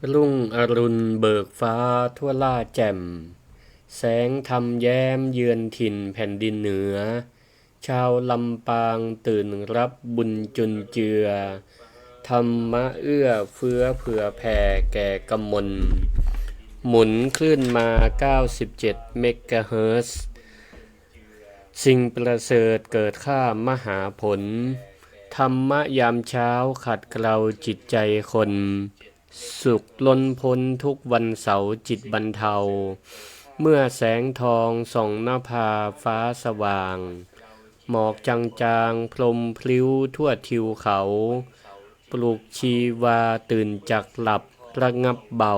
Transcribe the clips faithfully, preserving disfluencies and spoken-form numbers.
รุ่งอรุณเบิกฟ้าทั่วล่าแจ่ม แสงธรรมแย้มเยือนถิ่นแผ่นดินเหนือ ชาวลำปางตื่นรับบุญจุนเจือ ธรรมะเอื้อเฟื้อเผื่อแผ่แก่กมล หมุนคลื่นมา เก้าสิบเจ็ด เมกะเฮิรตซ์ สิ่งประเสริฐเกิดค่ามหาผล ธรรมะยามเช้าขัดเกลาจิตใจคน สุขล้นพ้นทุกวันเสาร์จิตบรรเทา เมื่อแสงทองส่องนภาฟ้าสว่าง หมอกจางๆพรมพลิ้วทั่วทิวเขา ปลุกชีวาตื่นจากหลับระงับเบา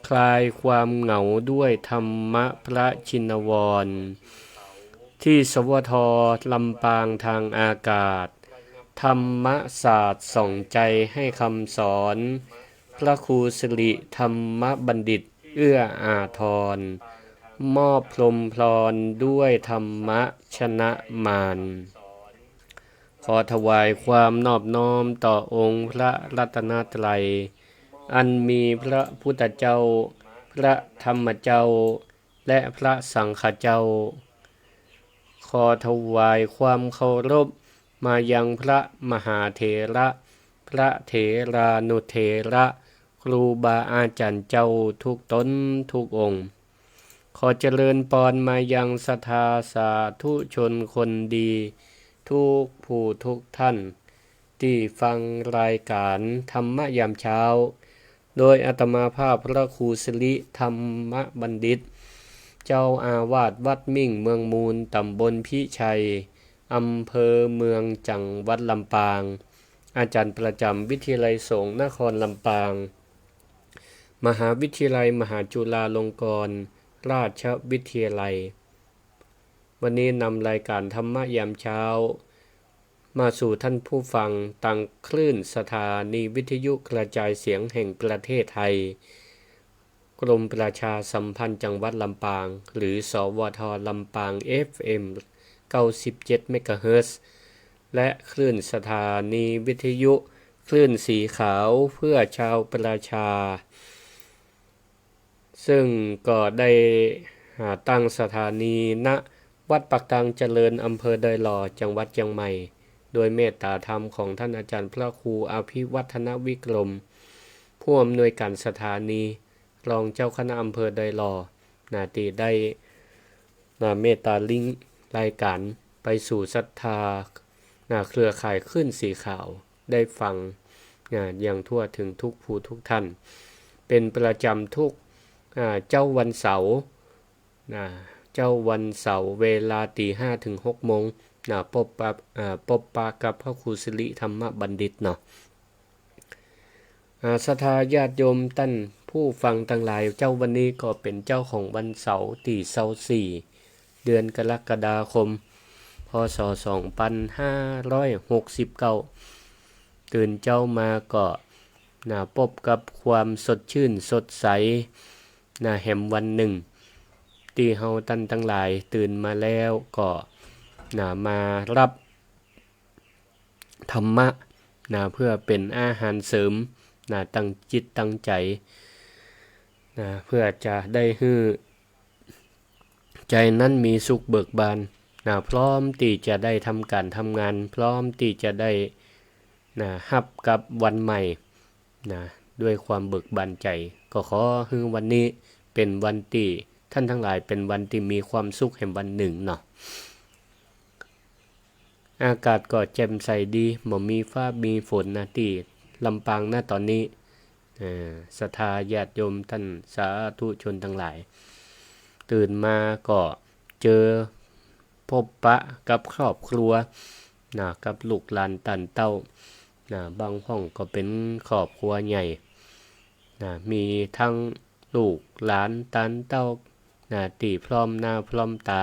คลายความเหงาด้วยธรรมะพระชินวร ที่ สวท ลำปางทางอากาศ ธรรมศาสตร์ส่องใจให้คำสอน พระครูสิริธรรมบัณฑิตเอื้ออาทร มอบพรหมพรด้วยธรรมะชนะมาร ขอถวายความนอบน้อมต่อองค์พระรัตนตรัย อันมีพระพุทธเจ้า พระธรรมเจ้า และพระสังฆเจ้า ขอถวายความเคารพมายังพระมหาเถระ พระเถรานุเถระ ครูบาอาจ๋ารย์เจ้าทุกต๋นทุกองค์ ขอเจริญปอนมายังศรัทธาสาธุชนคนดีทุกผู้ทุกท่าน ตี้ฟังรายการธรรมะยามเช้า โดยอาตมาภาพพระครูสิริธรรมบัณฑิต เจ้าอาวาสวัดมิ่งเมืองมูล ต๋ำบลพิชัย อำเภอเมือง จังหวัดลำปาง อาจ๋ารย์ประจ๋ำวิทยาลัยสงฆ์นครลำปาง มหาวิทยาลัยมหาจุฬาลงกรณราชวิทยาลัย วันนี้นำรายการธรรมะยามเช้า มาสู่ท่านผู้ฟังตางคลื่นสถานีวิทยุกระจายเสียงแห่งประเทศไทย กรมประชาสัมพันธ์จังหวัดลำปาง หรือ สวท ลำปาง เอฟเอ็ม เก้าสิบเจ็ด เมกะเฮิรตซ์ และคลื่นสถานีวิทยุคลื่นสีขาวเพื่อชาวประชา ซึ่งก็ได้ อ่า ตั้งสถานี ณ วัดปากตางเจริญ อำเภอดอยหล่อ จังหวัดเจียงใหม่ โดยเมตตาธรรมของท่านอาจ๋ารย์พระครูอภิวัฒนวิกรม ผู้อำนวยการสถานี รองเจ้าคณะอำเภอดอยหล่อ นะ ตี้ได้ นะ เมตตาลิงก์รายการไปสู่ศรัทธา นะ เครือข่ายคลื่นสีขาว ได้ฟัง นะ อย่างทั่วถึงทุกผู้ทุกท่าน เป๋นประจ๋ำทุก อ่า เจ๊าวันเสาร์ นะ เจ๊าวันเสาร์เวลาตีห้าถึงหกโมง นะ ปบปะ อ่า ปบปะกับพระครูสิริธรรมบัณฑิตเนาะ อ่า ศรัทธาญาติโยมต้านผู้ฟังตังหลาย เจ๊าวันนี้ก็เป๋นเจ๊าของวันเสาร์ตี้ซาวสี่ เดือนกรกฎาคม พ.ศ. สองปันห้าร้อยหกสิบเก้า ตื่นเจ๊ามาก็ นะ ปบกับความสดชื่นสดใส นะ แหมวันนึ่ง ตี้เฮาต้านตังหลายตื่นมาแล้วก็ นะ มาฮับ ธรรมะ นะ เพื่อเป๋นอาหารเสริม นะ ตังจิตตังใจ๋ นะ เพื่อจะได้หื้อใจ๋นั้นมีสุขเบิกบาน นะ พร้อมตี้จะได้ทำก๋านทำงาน พร้อมตี้จะได้ นะ ฮับกับวันใหม่ นะ ด้วยความเบิกบานใจ๋ ก็ขอหื้อวันนี้เป๋นวันตี้ ต้านตังหลายเป๋นวันตี้มีความสุขแหมวันนึ่งเนาะ อากาศก็แจ่มใสดี บ่มีฟ้ามีฝนนะ ตี้ลำปางนะต๋อนนี้ เอ่อ ศรัทธาญาติโยมต้านสาธุชนตังหลาย ตื่นมาก็เจอ ปบปะกับครอบครัว นะ กับลูกหลานต้านเต้า นะ บางห้องก็เป๋นครอบครัวใหญ่ นะ มีตึงลูกหลานต้านเต้า นะ ตี้พร้อมหน้าพร้อมต๋า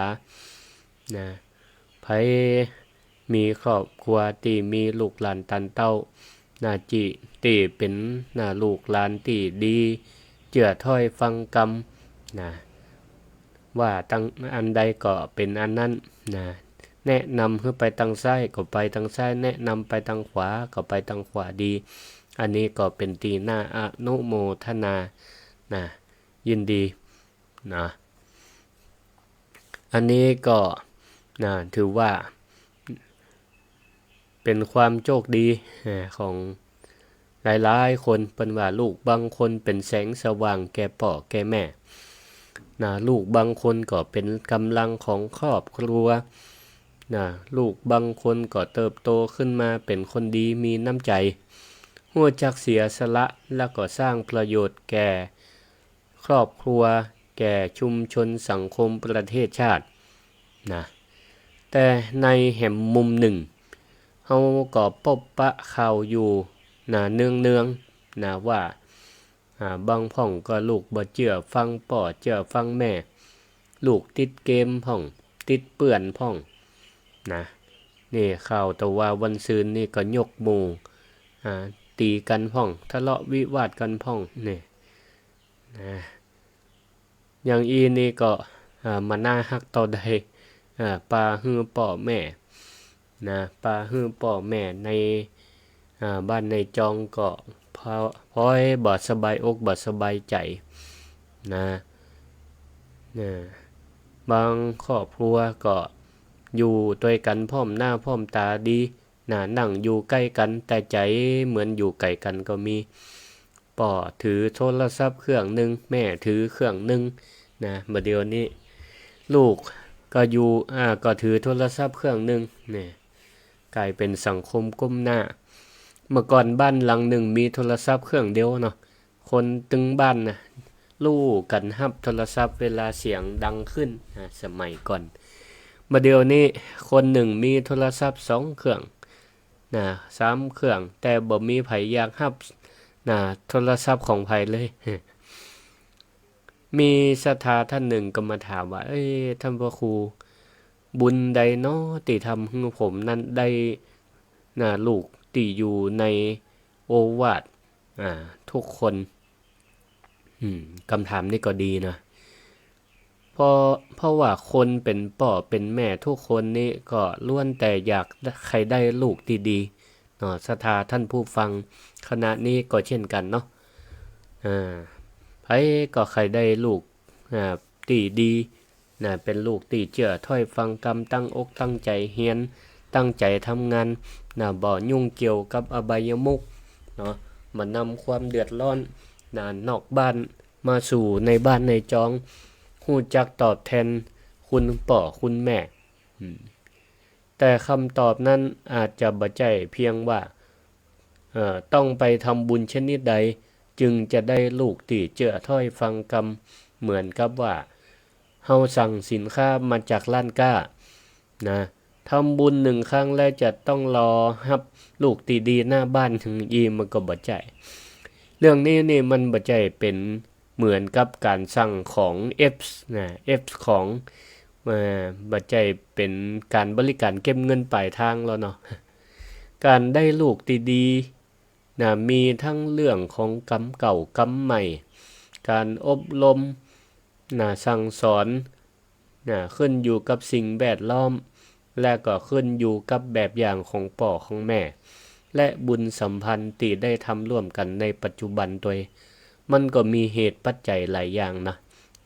นะ ใผมีครอบครัวตี้มีลูกหลานต้านเต้า นะ ตี้ ตี้เป๋น นะ ลูกหลานตี้ดี เจื้อถ้อยฟังกำ นะ ว่าตังอันใดก็เป๋นอันนั้น นะ แนะนำหื้อไปตังซ้ายก็ไปตังซ้าย แนะนำไปตังขวาก็ไปตังขวาดี อันนี้ก็เป๋นตี้น่าอนุโมทนา นะ ยินดี นะ อันนี้ก็ นะ ถือว่า เป๋นความโชคดี เอ่อ ของหลายๆ คน เปิ้นว่าลูกบางคนเป๋นแสงสว่างแก่ป้อแก่แม่ นะ ลูกบางคนก็เป๋นก๋ำลังของครอบครัว นะ ลูกบางคนก็เติบโตขึ้นมาเป๋นคนดีมีน้ำใจ๋ ฮู้จักเสียสละ แล้วก็สร้างประโยชน์แก่ครอบครัว แก่ชุมชนสังคมประเทศชาติ นะ แต่ในแหมมุมนึ่ง เฮาก็ปบปะข่าวอยู่ นะ เนืองๆ นะ ว่า อ่า บางพ่องก็ลูกบ่เจื้อฟังป้อเจื้อฟังแม่ ลูกติดเกมพ่อง ติดเปื้อนพ่อง นะ นี่ข่าวตะวาวันซืนนี่ก็ยกหมู่ อ่า ตี๋กั๋นพ่อง ทะเลาะวิวาทกั๋นพ่อง นี่ นะ อย่างอี้นี่ก็ อ่า บ่น่าฮักเต้าใด อ่า ปาหื้อป้อแม่ นะ ปาหื้อป้อแม่ใน อ่า บ้านในจองก็พอ พลอยบ่สบายอกบ่สบายใจ๋ นะ นะ บางครอบครัวก็อยู่ตวยกั๋นพร้อมหน้าพร้อมต๋าดี นะ นั่งอยู่ใก้กั๋น แต่ใจ๋เหมือนอยู่ไก๋กั๋นก็มี ป้อถือโทรศัพท์เครื่องนึ่ง แม่ถือเครื่องนึ่ง นะ บ่าเดี่ยวนี้ ลูกก็อยู่ อ่า ก็ถือโทรศัพท์เครื่องนึ่ง เนี่ย ก๋ายเป๋นสังคมก้มหน้า เมื่อก่อนบ้านหลังนึ่งมีโทรศัพท์เครื่องเดียวเนาะ คนตึงบ้านนะ ลู่กั๋นฮับโทรศัพท์เวลาเสียงดังขึ้น อ่า สมัยก่อน บ่าเดี่ยวนี้คนนึ่งมีโทรศัพท์สองเครื่อง นะ สามเครื่อง แต่บ่มีใผอยากฮับ นะ โทรศัพท์ของใผเลย มีศรัทธาท่านนึ่งก็มาถามว่า เอ้ย ท่านพระครู บุญใดน้อตี้ทำหื้อผมนั้นได้ นะ ลูกตี้อยู่ในโอวาท อ่า ทุกคน อืม กำถามนี้ก็ดีนะ เพราะ เพราะว่าคนเป๋นป้อเป๋นแม่ทุกคนนี้ก็ล้วนแต่อยากใค่ได้ลูกตี้ดีเนาะ ศรัทธาท่านผู้ฟังคณะนี้ก็เช่นกั๋นเนาะ อ่า ใผก็ใค่ได้ลูก อ่า ตี้ดี นะ เป๋นลูกตี้เจื้อถ้อยฟังกำ ตั้งอกตั้งใจ๋เฮียน ตั้งใจ๋ทำงาน นะ บ่ยุ่งเกี่ยวกับอบายมุขเนาะ บ่นำความเดือดร้อน นะ นอกบ้านมาสู่ในบ้านในจอง ฮู้จักตอบแตนคุณป้อคุณแม่ อืม แต่กำตอบนั้นอาจจะบ่ใจ้เพียงว่า เอ่อ ต้องไปทำบุญชนิดใด จึงจะได้ลูกตี้เจื้อถ้อยฟังกำ เหมือนกับว่า เฮาสั่งสินค้ามาจากร้านก๊า นะ ทำบุญนึ่งครั้งแล้วจะต้องรอฮับลูกตี้ดีหน้าบ้าน อี้มันก็บ่ใจ้ เรื่องนี้นี่มันบ่ใจ้เป๋นเหมือนกับก๋านสั่งของ เอฟ นะ เอฟ ของ เอ่อ บ่ใจ้เป๋นก๋านบริก๋านเก็บเงินปลายตางแล้วเนาะ ก๋านได้ลูกตี้ดี นะ มีตึงเรื่องของกำเก่ากำใหม่ ก๋านอบรม นะ สั่งสอน นะ ขึ้นอยู่กับสิ่งแวดล้อม และก็ขึ้นอยู่กับแบบอย่างของป้อของแม่ และบุญสัมพันธ์ตี้ได้ทำร่วมกั๋นในปัจจุบันตวย มันก็มีเหตุปัจจัยหลายอย่างนะ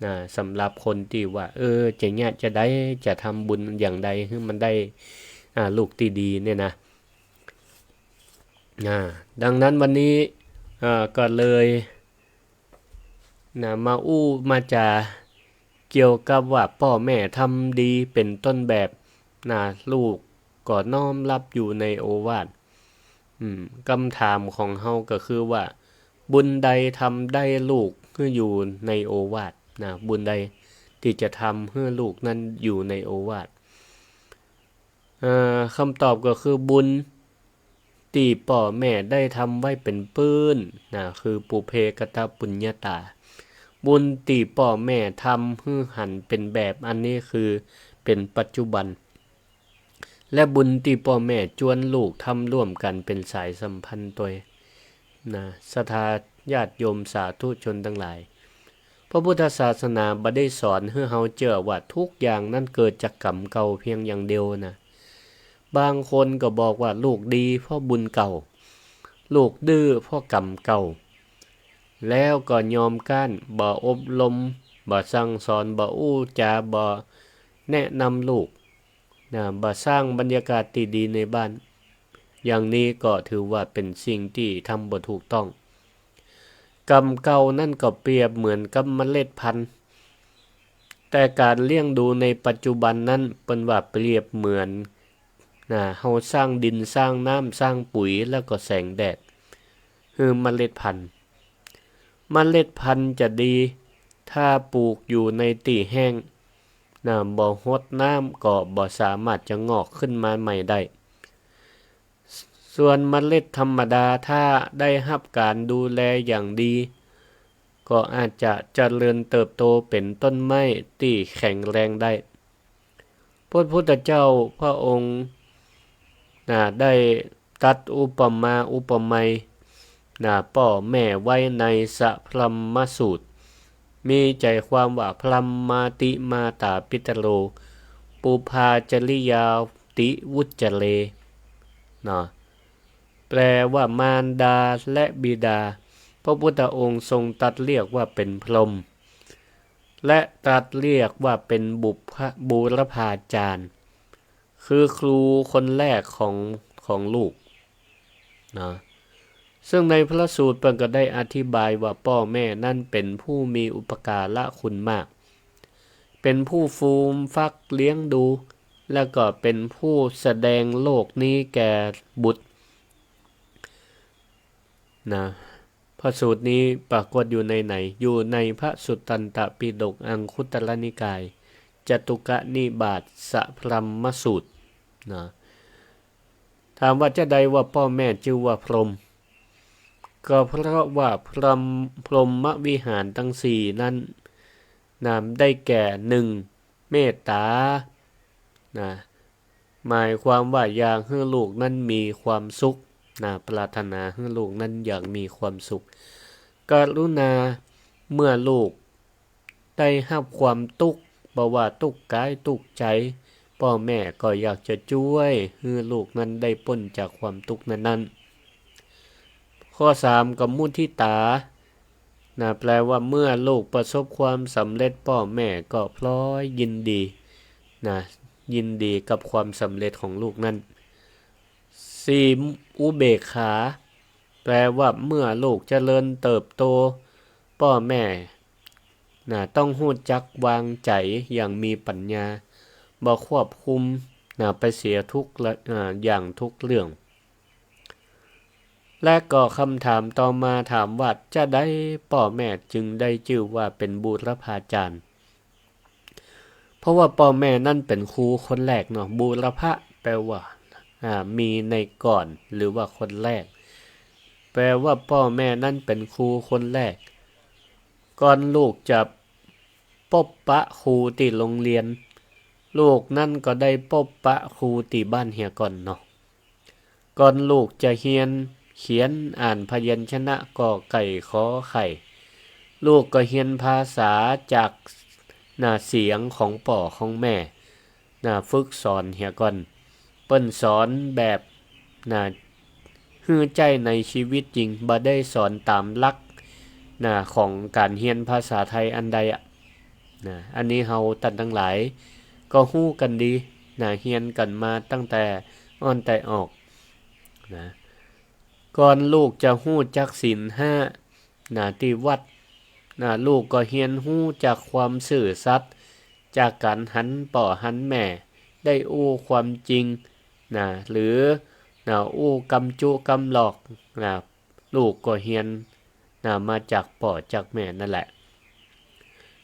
นะ สำหรับคนตี้ว่า เออ จะเยียะจะใด จะทำบุญอย่างใดหื้อมันได้ อ่า ลูกตี้ดีเนี่ยนะ อ่า ดังนั้นวันนี้ อ่า ก็เลย นะ มาอู้มาจ๋าเกี่ยวกับว่าป้อแม่ทำดีเป๋นต้นแบบ นะ ลูกก็น้อมรับอยู่ในโอวาท อืม กำถามของเฮาก็คือว่า บุญใดทำได้ลูกหื้ออยู่ในโอวาท นะ บุญใดตี้จะทำหื้อลูกนั้นอยู่ในโอวาท เอ่อ กำตอบก็คือบุญตี้ป้อแม่ได้ทำไว้เป๋นปื้น นะ คือปุพเพกตปุญญาตา บุญตี้ป้อแม่ทำหื้อหันเป๋นแบบ อันนี้คือเป๋นปัจจุบัน และบุญตี้ป้อแม่จวนลูกทำร่วมกั๋นเป๋นสายสัมพันธ์ตวย นะ ศรัทธาญาติโยมสาธุชนตังหลาย พระพุทธศาสนาบ่ได้สอนหื้อเฮาเจื้อว่าทุกอย่างนั้นเกิดจากกรรมเก่าเพียงอย่างเดียวนะ บางคนก็บอกว่าลูกดีเพราะบุญเก่า ลูกดื้อเพราะกรรมเก่า แล้วก็ยอมก๊าน บ่อบรม บ่สั่งสอน บ่อู้จ๋า บ่แนะนำลูก นะ บ่สร้างบรรยากาศตี้ดีในบ้าน อย่างนี้ก็ถือว่าเป๋นสิ่งตี้ทำบ่ถูกต้อง กรรมเก่านั้นก็เปรียบเหมือนกับเมล็ดพันธุ์ แต่ก๋านเลี้ยงดูในปัจจุบันนั้นเปิ้นว่าเปรียบเหมือน นะ เฮาสร้างดิน สร้างน้ำ สร้างปุ๋ย แล้วก็แสงแดด หื้อเมล็ดพันธุ์ เมล็ดพันธุ์จะดี ถ้าปลูกอยู่ในตี้แห้ง นะ บ่ฮดน้ำก็บ่สามารถจะงอกขึ้นมาใหม่ได้ ส่วนเมล็ดธรรมดา ถ้าได้ฮับก๋านดูแลอย่างดี ก็อาจจะเจริญเติบโตเป๋นต้นไม้ตี้แข็งแรงได้ พระพุทธเจ้าพระองค์ นะ ได้ตรัสอุปมาอุปไมย นะ ป้อแม่ไว้ในสะพรัมมสูตร มีใจความว่า พรัมมาติมาตาปิตโร ปุพพาจริยาติวุจจเร นะ แปลว่ามารดาและบิดา พระพุทธองค์ทรงตรัสเรียกว่าเป๋นพรหม และตรัสเรียกว่าเป๋นบุพ บูรพาจารย์ คือครูคนแรกของ ของลูก นะ ซึ่งในพระสูตรเปิ้นก็ได้อธิบายว่าป้อแม่นั้นเป๋นผู้มีอุปการะคุณมาก เป๋นผู้ฟูมฟักเลี้ยงดู แล้วก็เป๋นผู้แสดงโลกนี้แก่บุตร นะ พระสูตรนี้ปรากฏอยู่ในไหน อยู่ในพระสุตตันตปิฎกอังคุตรนิกาย จตุกนิบาตสะพรัมมสูตร นะ ถามว่าจาใดว่าป้อแม่จื้อว่าพรหม ก็เพราะว่าพรหม พรหมวิหารตังสี่นั้น นะ ได้แก่ หนึ่ง เมตตา นะ หมายความว่าอยากหื้อลูกนั้นมีความสุข นะ ปรารถนาหื้อลูกนั้นอยากมีความสุข กรุณา เมื่อลูกได้ฮับความตุ๊กข์ บ่ว่าตุ๊กข์กายตุ๊กข์ใจ๋ ป้อแม่ก็อยากจะจ้วยหื้อลูกนั้นได้ป๊นจากความตุ๊กข์นั้นๆ ข้อสามก็มุทิตา นะ แปลว่าเมื่อลูกประสบความสำเร็จ ป้อแม่ก็พลอยยินดี นะ ยินดีกับความสำเร็จของลูกนั้น สี่ อุเบกขา แปลว่าเมื่อลูกเจริญเติบโต ป้อแม่ นะ ต้องฮู้จักวางใจ๋อย่างมีปัญญา บ่ควบคุม นะ ไปเสียทุกละ อ่า อย่างทุกเรื่อง และก็คำถามต่อมาถามว่าจาใดป้อแม่จึงได้จื้อว่าเป๋นบูรพาจารย์ เพราะว่าป้อแม่นั้นเป๋นครูคนแรกเนาะ บูรพะแปลว่า อ่า มีในก่อน หรือว่าคนแรก แปลว่าป้อแม่นั้นเป๋นครูคนแรก ก่อนลูกจะปบปะครูตี้โรงเรียน ลูกนั้นก็ได้ปบปะครูตี้บ้านเหียก่อนเนาะ ก่อนลูกจะเฮียนเขียนอ่านพยัญชนะกอไก่ขอไข่ ลูกก็เฮียนภาษาจาก นะ เสียงของป้อของแม่ นะ ฝึกสอนเหียก่อน เปิ้นสอนแบบ นะ หื้อใจ๊ในชีวิตจริง บ่ได้สอนต๋ามหลัก นะ ของก๋านเฮียนภาษาไทยอันใดอะ นะ อันนี้เฮาต้านตังหลายก็ฮู้กั๋นดี นะ เฮียนกั๋นมาตั้งแต่อ่อนแต่ออก นะ ก่อนลูกจะฮู้จักศีลห้า นะ ตี้วัด นะ ลูกก็เฮียนฮู้จากความซื่อสัตย์ จากก๋านหันป้อหันแม่ ได้อู้ความจริง นะ หรือ นะ อู้กำจุกำหลอก นะ ลูกก็เฮียน นะ มาจากป้อจากแม่นั่นแหละ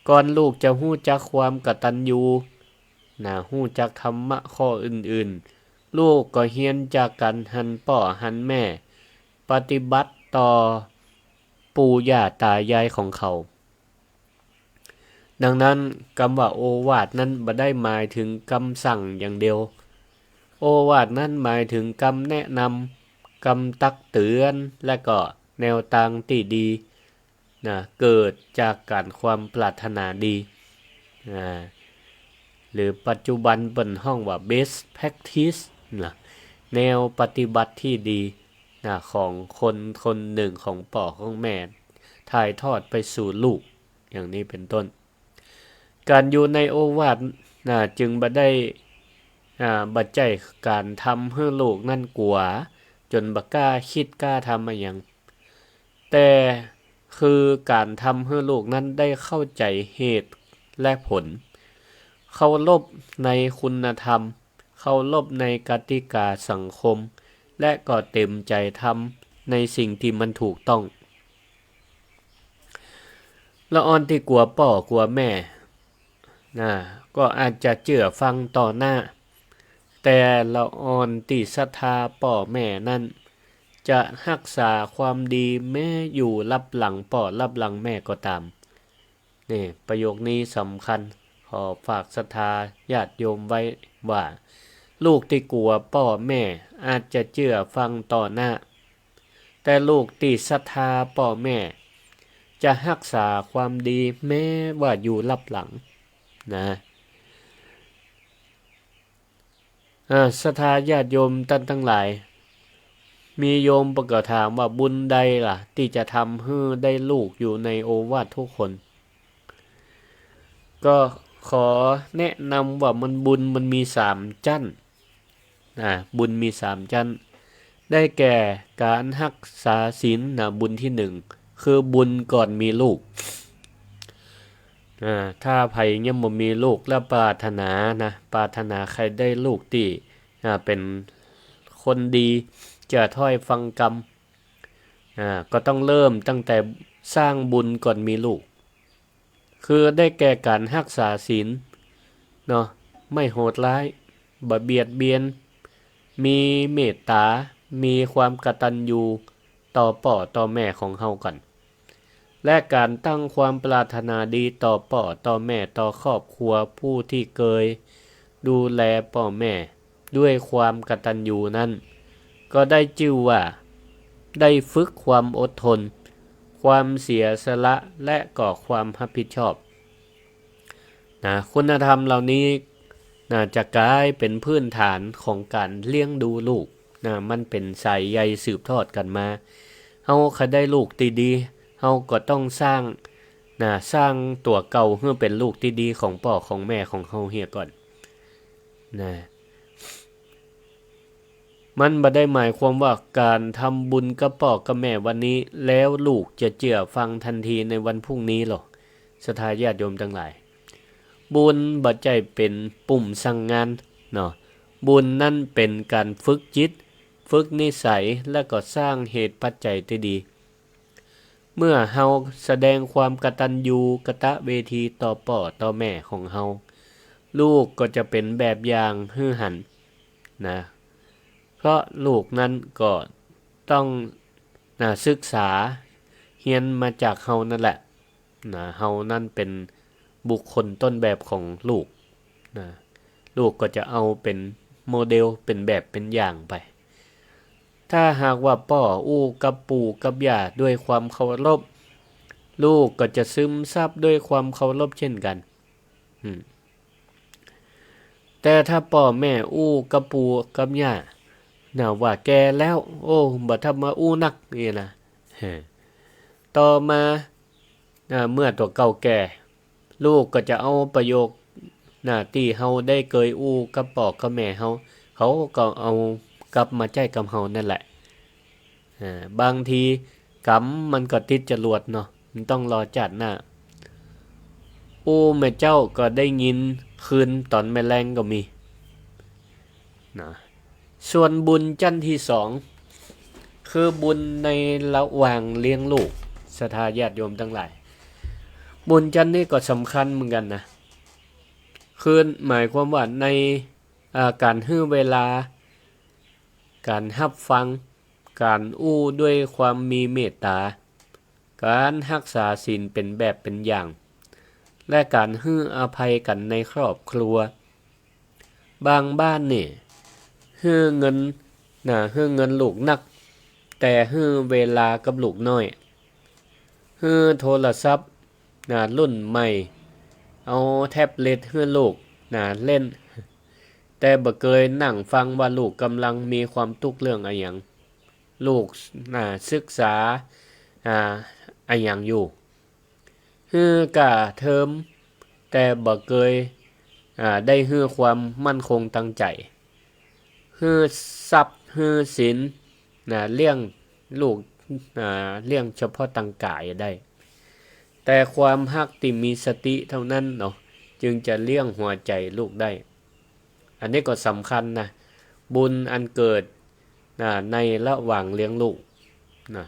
ก่อนลูกจะฮู้จักความกตัญญู นะ ฮู้จักธรรมะข้ออื่นๆ ลูกก็เฮียนจากก๋านหันป้อหันแม่ ปฏิบัติต่อปู่ย่าต๋ายายของเขา ดังนั้นกำว่าโอวาทนั้นบ่ได้หมายเถิงกำสั่งอย่างเดียว โอวาทนั้นหมายเถิงกำแนะนำ กำตักเตือน และก็แนวตางตี้ดี นะ เกิดจากก๋านความปรารถนาดี อ่า หรือปัจจุบันเปิ้นฮ้องว่า best practice นะ แนวปฏิบัติตี้ดี นะ ของคนคนนึ่ง ของป้อของแม่ ถ่ายทอดไปสู่ลูก อย่างนี้เป๋นต้น ก๋านอยู่ในโอวาทนะ จึงบ่ได้ อ่า บ่ใจ้ก๋านทำหื้อลูกนั้นกั๋ว จ๋นบ่ก้าคิดก้าทำอะหยัง แต่คือก๋านทำหื้อลูกนั้นได้เข้าใจ๋เหตุและผล เคารพในคุณธรรม เคารพในกติกาสังคม และก็เต็มใจ๋ทำในสิ่งตี้มันถูกต้อง ละอ่อนตี้กั๋วป้อกั๋วแม่ นะ ก็อาจจะเจื้อฟังต่อหน้า แต่ละอ่อนตี้ศรัทธาป้อแม่นั้น จะฮักษาความดีแม้อยู่ลับหลังป้อลับหลังแม่ก็ต๋าม นี่ ประโยคนี้สำคัญ ขอฝากศรัทธาญาติโยมไว้ว่า ลูกตี้กั๋วป้อแม่อาจจะเจื้อฟังต่อหน้า แต่ลูกตี้ศรัทธาป้อแม่ จะฮักษาความดีแม้ว่าอยู่ลับหลัง นะ อ่า ศรัทธาญาติโยมต้านตังหลาย มีโยมเปิ้นก็ถามว่าบุญใดล่ะ ตี้จะทำหื้อได้ลูกอยู่ในโอวาททุกคน ก็ขอแนะนำว่ามันบุญมันมีสามจั้น อ่า บุญมีสามจั้น ได้แก่ก๋านฮักษาศีลนะ บุญตี้นึ่ง คือบุญก่อนมีลูก อ่า ถ้าใผยังบ่มีลูกแล้วปรารถนานะ ปรารถนาใค่ได้ลูกตี้ อ่า เป๋นคนดี เจื้อถ้อยฟังกำ อ่า ก็ต้องเริ่มตั้งแต่สร้างบุญก่อนมีลูก คือได้แก่ก๋านฮักษาศีลเนาะ ไม่โหดร้าย บ่เบียดเบียน มีเมตต๋า มีความกตัญญูต่อป้อต่อแม่ของเฮาก่อน และก๋านตั้งความปรารถนาดีต่อป้อต่อแม่ ต่อครอบครัวผู้ตี้เกยดูแลป้อแม่ ด้วยความกตัญญูนั้น ก็ได้จื้อว่าได้ฝึกความอดทน ความเสียสละ และก็ความฮับผิดชอบ นะ คุณธรรมเหล่านี้ นะ จะก๋ายเป๋นพื้นฐานของก๋านเลี้ยงดูลูก นะ มันเป๋นสายใยสืบทอดกั๋นมา เฮาใค่ได้ลูกตี้ดี เฮาก็ต้องสร้าง นะ สร้างตั๋วเก่าหื้อเป๋นลูกตี้ดีของป้อของแม่ของเฮาเหียก่อน นะ มันบ่ได้หมายความว่าก๋านทำบุญกับป้อกับแม่วันนี้ แล้วลูกจะเจื้อฟังตันทีในวันพรุ่งนี้หรอก ศรัทธาญาติโยมตังหลาย บุญบ่ใจ้เป๋นปุ่มสั่งงานเนาะ บุญนั้นเป๋นก๋านฝึกจิต ฝึกนิสัย และก็สร้างเหตุปัจจัยตี้ดี เมื่อเฮาแสดงความกตัญญูกตเวทีต่อป้อต่อแม่ของเฮา ลูกก็จะเป๋นแบบอย่างหื้อหันนะ เพราะลูกนั้นก็ต้อง นะ ศึกษาเฮียนมาจากเฮานั่นแหละ นะ เฮานั้นเป๋นบุคคลต้นแบบของลูก นะ ลูกก็จะเอาเป๋นโมเดล เป๋นแบบเป๋นอย่างไป ถ้าหากว่าป้ออู้กับปู่กับย่าด้วยความเคารพ ลูกก็จะซึมซับด้วยความเคารพเช่นกัน อืม แต่ถ้าป้อแม่อู้กับปู่กับย่า นะ ว่าแก่แล้ว โอ้ บ่ทำมาอู้นัก นี่นะ เฮ้อ ต่อมา อ่า เมื่อตั๋วเก่าแก่ ลูกก็จะเอาประโยค นะ ตี้เฮาได้เกยอู้กับป้อกับแม่เฮา เขาก็เอากลับมาใจ๊กับเฮานั่นแหละ อ่า บางทีกำมันก็ติดจรวดเนาะ มันต้องรอจาติหน้า อู้แม่เจ้าก็ได้ยินคืนต๋อนแม่แลงก็มี นะ ส่วนบุญจั้นตี้สอง คือบุญในระหว่างเลี้ยงลูก ศรัทธาญาติโยมตังหลาย บุญจั้นนี้ก็สำคัญเหมือนกั๋นนะ คือหมายความว่าใน อ่า ก๋านหื้อเวลา ก๋านฮับฟัง ก๋านอู้ด้วยความมีเมตต๋า ก๋านฮักษาศีลเป๋นแบบเป๋นอย่าง และก๋านหื้ออภัยกั๋นในครอบครัว บางบ้านนี่ หื้อเงิน นะ หื้อเงินลูกนัก แต่หื้อเวลากับลูกน้อย หื้อโทรศัพท์ นะ รุ่นใหม่ เอาแท็บเล็ตหื้อลูก นะ เล่น แต่บ่เกยนั่งฟังว่าลูกก่ำลังมีความตุ๊กข์เรื่องอะหยัง ลูก อ่า ศึกษา อ่า อะหยังอยู่ หื้อก้าเทอม แต่บ่เกย อ่า ได้หื้อความมั่นคงตางใจ๋ หื้อทรัพย์ หื้อสิน นะ เลี้ยงลูก อ่า เลี้ยงเฉพาะตางก๋ายได้ แต่ความฮักตี้มีสติเท่านั้นเนาะ จึงจะเลี้ยงหัวใจ๋ลูกได้ อันนี้ก็สำคัญนะ บุญอันเกิด อ่า ในระหว่างเลี้ยงลูกนะ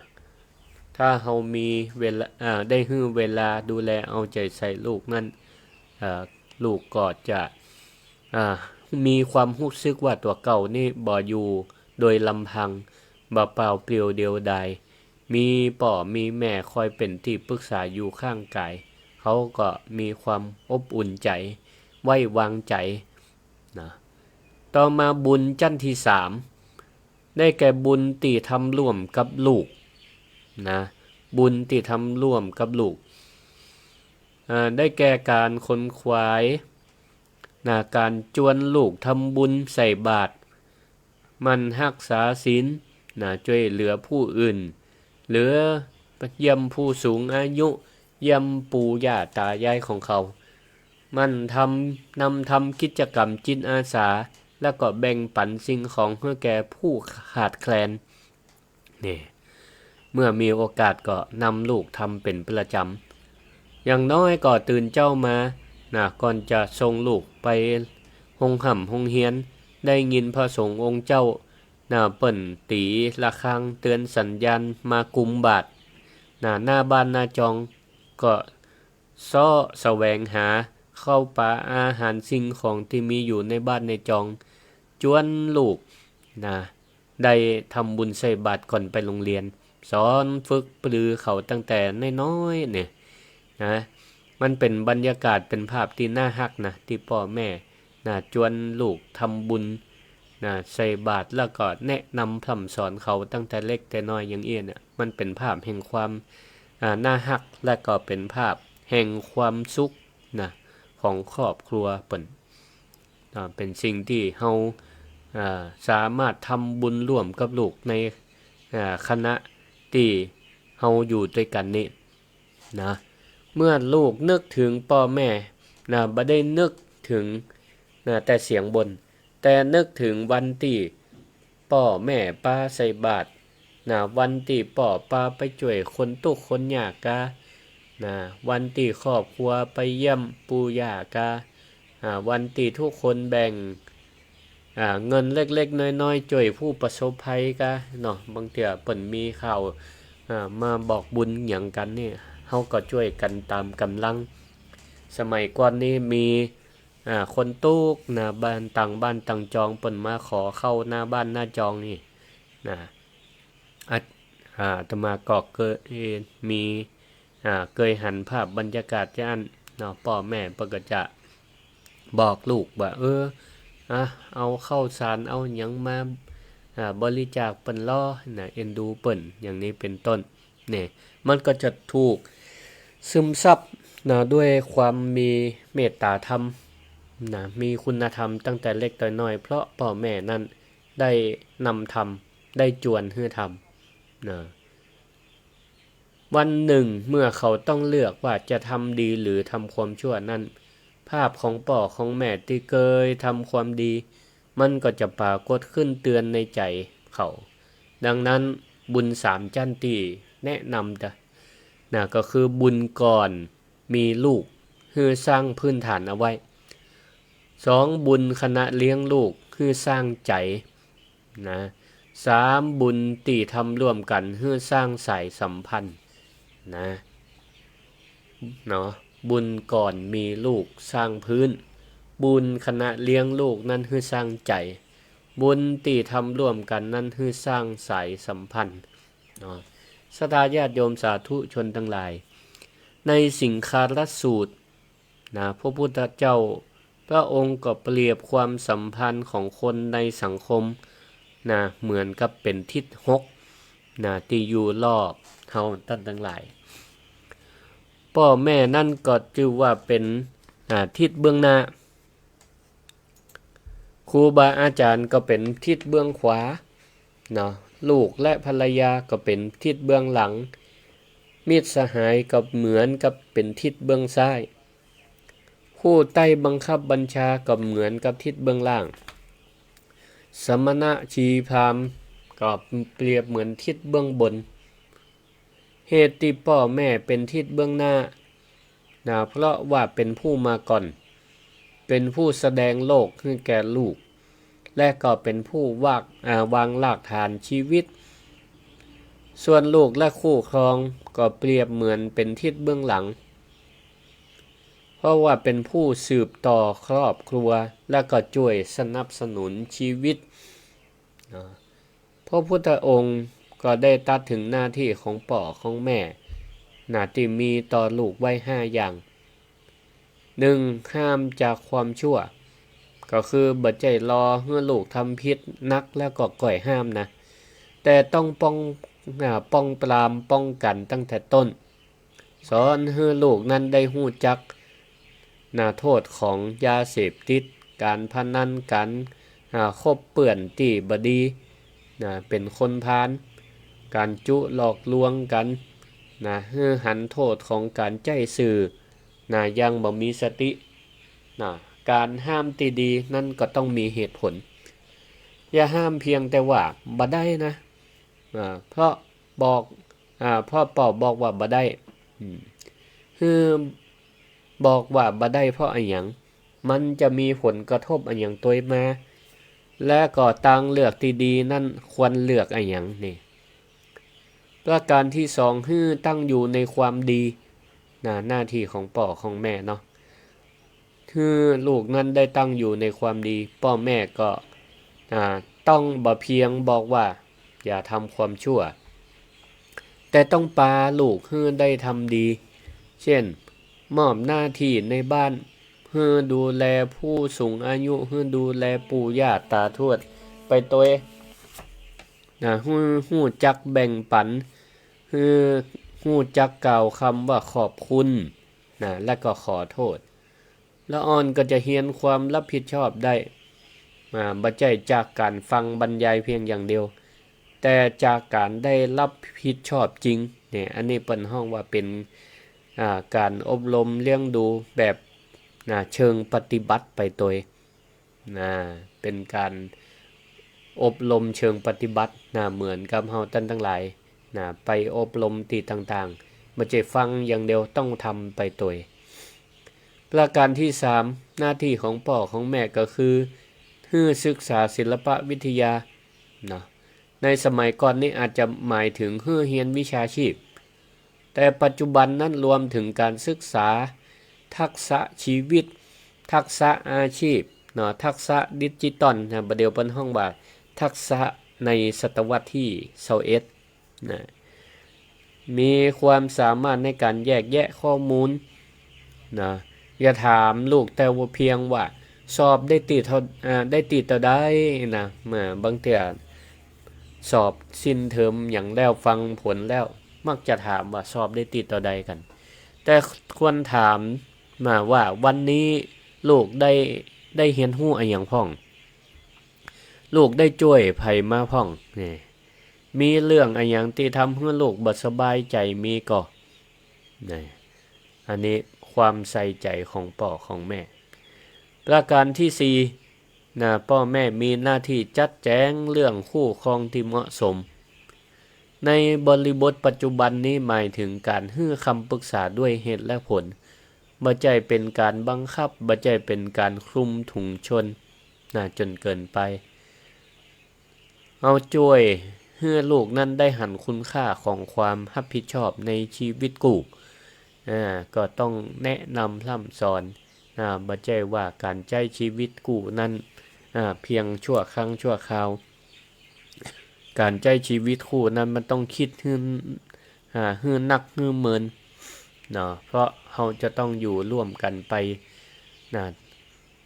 ถ้าเฮามีเวลา อ่า ได้หื้อเวลาดูแลเอาใจ๋ใส่ลูกนั้น อ่า ลูกก็จะ อ่า มีความฮู้สึกว่าตั๋วเก่านี่บ่อยู่โดยลำพัง บ่เปล่าเปลี่ยวเดียวดาย มีป้อมีแม่คอยเป๋นตี้ปึกษาอยู่ข้างก๋าย เขาก็มีความอบอุ่นใจ๋ ไว้วางใจ๋นะ ต่อมาบุญจั้นตี้สาม ได้แก่บุญตี้ทำร่วมกับลูกนะ บุญตี้ทำร่วมกับลูก อ่า ได้แก่ก๋านขนขวายนะ ก๋านจวนลูกทำบุญใส่บาตร หมั่นฮักษาศีลนะ จ้วยเหลือผู้อื่น เหลือเยี่ยมผู้สูงอายุ เยี่ยมปู่ย่าต๋ายายของเขา หมั่นทำ นำทำกิจกรรมจิตอาสา แล้วก็แบ่งปันสิ่งของหื้อแก่ผู้ขาดแคลน นี่ เมื่อมีโอกาสก็นำลูกทำเป๋นประจ๋ำ อย่างน้อยก็ตื่นเจ๊ามานะ ก่อนจะส่งลูกไปโฮงฮ่ำโฮงเฮียน ได้ยินพระสงฆ์องค์เจ้านะ เปิ้นตี๋ระฆังเตือนสัญญาณมากุมบาตรนะ หน้าบ้านหน้าจอง ก็เซาะแสวงหาข้าวป๋าอาหารสิ่งของตี้มีอยู่ในบ้านในจอง จวนลูกนะ ได้ทำบุญใส่บาตรก่อนไปโฮงเฮียน สอนฝึกปรือเขาตั้งแต่น้อยๆ เนี่ยนะ มันเป๋นบรรยากาศ เป๋นภาพตี้น่าฮักนะ ตี้ป้อแม่นะ จวนลูกทำบุญนะ ใส่บาตร แล้วก็แนะนำพร่ำสอนเขาตั้งแต่เล็กแต่น้อยอย่างอี้เนี่ย มันเป๋นภาพแห่งความ อ่า น่าฮัก และก็เป๋นภาพแห่งความสุขนะ ของครอบครัวเปิ้น อ่า เป๋นสิ่งตี้เฮา อ่า สามารถทำบุญร่วมกับลูกใน อ่า ขณะตี้เฮาอยู่ตวยกั๋นนี้นะ เมื่อลูกนึกเถิงป้อแม่นะ บ่ได้นึกเถิงนะ แต่เสียงบ่น แต่นึกเถิงวันตี้ป้อแม่ปาใส่บาตรนะ วันตี้ป้อปาไปจ้วยคนตุ๊กข์คนยากกานะ วันตี้ครอบครัวไปเยี่ยมปู่ย่ากา อ่า วันตี้ทุกคนแบ่ง อ่า เงินเล็กๆ น้อยๆ จ้วยผู้ประสบภัยกาเนาะ บางเตื้อเปิ้นมีข่าว อ่า มาบอกบุญหยังกั๋นนี่ เฮาก็จ้วยกั๋นต๋ามก๋ำลัง สมัยก่อนนี่มี อ่า คนตุ๊กข์นะ บ้านต่างบ้านต่างจอง เปิ้นมาขอข้าวหน้าบ้านหน้าจองนี่นะ อาต อ่า อาตมาก็เกยมี อ่า เกยหันภาพบรรยากาศจาอั้นเนาะ ป้อแม่เปิ้นก็จะบอกลูกว่า เออ อ่ะ เอาข้าวสาร เอาหยังมา อ่า บริจาคเปิ้นลอนะ เอ็นดูเปิ้น อย่างนี้เป๋นต้น เนี่ย มันก็จะถูกซึมซับนะ ด้วยความมีเมตตาธรรมนะ มีคุณธรรมตั้งแต่เล็กแต่น้อย เพราะป้อแม่นั้นได้นำธรรม ได้จวนหื้อธรรมนะ วันหนึ่งเมื่อเขาต้องเลือกว่าจะทำดีหรือทำความชั่วนั้น ภาพของป้อของแม่ตี้เกยทำความดี มันก็จะปรากฏขึ้นเตือนในใจ๋เขา ดังนั้นบุญสามจั้นตี้แนะนำจะ นะ ก็คือบุญก่อนมีลูก หื้อสร้างพื้นฐานเอาไว้ สอง บุญขณะเลี้ยงลูก หื้อสร้างใจ๋ นะ สาม บุญตี้ทำร่วมกั๋น หื้อสร้างสายสัมพันธ์ นะ เนาะ บุญก่อนมีลูกสร้างพื้น บุญขณะเลี้ยงลูกนั้นหื้อสร้างใจ๋ บุญตี้ทำร่วมกั๋นนั้นหื้อสร้างสายสัมพันธ์ เนาะ ศรัทธาญาติโยมสาธุชนตังหลาย ในสิงคารสูตร นะ พระพุทธเจ้า พระองค์ก็เปรียบความสัมพันธ์ของคนในสังคม นะ เหมือนกับเป๋นทิศหก นะ ตี้อยู่รอบเฮาต้านตังหลาย ป้อแม่นั้นก็จื้อว่าเป๋น อ่า ทิศเบื้องหน้า ครูบาอาจ๋ารย์ก็เป๋นทิศเบื้องขวา เนาะ ลูกและภรรยาก็เป๋นทิศเบื้องหลัง มิตรสหายก็เหมือนกับเป๋นทิศเบื้องซ้าย ผู้ใต้บังคับบัญชาก็เหมือนกับทิศเบื้องล่าง สมณะชีพราหมณ์ก็เปรียบเหมือนทิศเบื้องบน เหตุตี้ป้อแม่เป๋นทิศเบื้องหน้า นะ เพราะว่าเป๋นผู้มาก่อน เป๋นผู้แสดงโลกหื้อแก่ลูก และก็เป๋นผู้วาก อ่า วางรากฐานชีวิต ส่วนลูกและคู่ครองก็เปรียบเหมือนเป๋นทิศเบื้องหลัง เพราะว่าเป๋นผู้สืบต่อครอบครัว และก็จ้วยสนับสนุนชีวิต นะ พระพุทธองค์ก็ได้ตรัสเถิงหน้าตี้ของป้อของแม่ นะ ตี้มีต่อลูกไว้ห้าอย่าง นึ่ง ห้ามจากความชั่ว ก็คือบ่ใจ้รอหื้อลูกทำผิดหนักแล้วก็ก่อยห้ามนะ แต่ต้องป้อง อ่า ป้องปรามป้องกั๋นตั้งแต่ต้น สอนหื้อลูกนั้นได้ฮู้จัก นะ โทษของยาเสพติด ก๋านพนัน ก๋าน อ่า คบเปื้อนตี้บ่ดี นะ เป๋นคนพาล ก๋านจุหลอกลวงกั๋น นะ หื้อหันโทษของก๋านใจ๊สื่อ นะ อย่างบ่มีสติ นะ ก๋านห้ามตี้ดีนั้นก็ต้องมีเหตุผล อย่าห้ามเพียงแต่ว่าบ่ได้นะ อ่า เพราะบอก อ่า เพราะป้อบอกว่าบ่ได้ อืม หื้อบอกว่าบ่ได้เพราะอะหยัง มันจะมีผลกระทบอะหยังตวยมา และก็ตางเลือกตี้ดีนั้นควรเลือกอะหยังนี่ ประการตี้สอง หื้อตั้งอยู่ในความดี นะ หน้าตี้ของป้อของแม่เนาะ หื้อลูกนั้นได้ตั้งอยู่ในความดี ป้อแม่ก็ อ่า ต้องบ่เพียงบอกว่าอย่าทำความชั่ว แต่ต้องปาลูกหื้อได้ทำดี เช่น มอบหน้าตี้ในบ้าน หื้อดูแลผู้สูงอายุ หื้อดูแลปู่ย่าตาทวดไปตวย นะ หื้อฮู้จักแบ่งปั๋น หื้อฮู้จักกล่าวกำว่าขอบคุณ นะ และก็ขอโทษ ละอ่อนก็จะเฮียนความรับผิดชอบได้ อ่า บ่ใจ้จากก๋านฟังบรรยายเพียงอย่างเดียว แต่จากก๋านได้รับผิดชอบจริง เนี่ย อันนี้เปิ้นฮ้องว่าเป๋น อ่า ก๋านอบรมเลี้ยงดูแบบ นะ เชิงปฏิบัติไปตวย นะ เป๋นก๋านอบรมเชิงปฏิบัติ นะ เหมือนกับเฮาต้านตังหลาย นะ ไปอบรมตี้ต่างๆ บ่ใจ้ฟังอย่างเดียว ต้องทำไปตวย ประการตี้สาม หน้าตี้ของป้อของแม่ก็คือ หื้อศึกษาศิลปวิทยา นะ ในสมัยก่อนนี้อาจจะหมายเถิงหื้อเฮียนวิชาชีพ แต่ปัจจุบันนั้นรวมเถิงก๋านศึกษาทักษะชีวิต ทักษะอาชีพ เนาะ ทักษะดิจิตอลนะ บ่าเดี่ยวเปิ้นฮ้องว่าทักษะในศตวรรษตี้ซาวเอ็ด นะ มีความสามารถในก๋านแยกแยะข้อมูล นะ อย่าถามลูกแต่ว่าเพียงว่าสอบได้ตี้เต้า อ่า ได้ตี้เต้าใดนะ เมื่อบางเตื้อสอบสิ้นเทอมหยังแล้ว ฟังผลแล้ว มักจะถามว่าสอบได้ตี้เต้าใดกั๋น แต่ควรถามมาว่าวันนี้ลูกได้ ได้เฮียนฮู้อะหยังพ่อง ลูกได้จ้วยใผมาพ่อง นี่ มีเรื่องอะหยังตี้ทำหื้อลูกบ่สบายใจ๋มีก่อ นี่ อันนี้ความใส่ใจ๋ของป้อของแม่ ประการตี้สี่ นะ ป้อแม่มีหน้าตี้จัดแจ๋งเรื่องคู่ครองตี้เหมาะสม ในบริบทปัจจุบันนี้หมายเถิงก๋านหื้อคำปรึกษาด้วยเหตุและผล บ่ใจ้เป๋นก๋านบังคับ บ่ใจ้เป๋นก๋านคลุมถุงชน นะ จ๋นเกินไป เอาจ้วยหื้อลูกนั้นได้หันคุณค่าของความฮับผิดชอบในจีวิตกู้ อ่า ก็ต้องแนะนำพร่ำสอน อ่า บ่ใจ้ว่าก๋านใจ๊จีวิตกู้นั้น อ่า เพียงชั่วครั้งชั่วคราว ก๋านใจ๊จีวิตกู้นั้นมันต้องกึ๊ดหื้อ อ่า หื้อนักหื้อเมิน เนาะ เพราะเฮาจะต้องอยู่ร่วมกั๋นไป นะ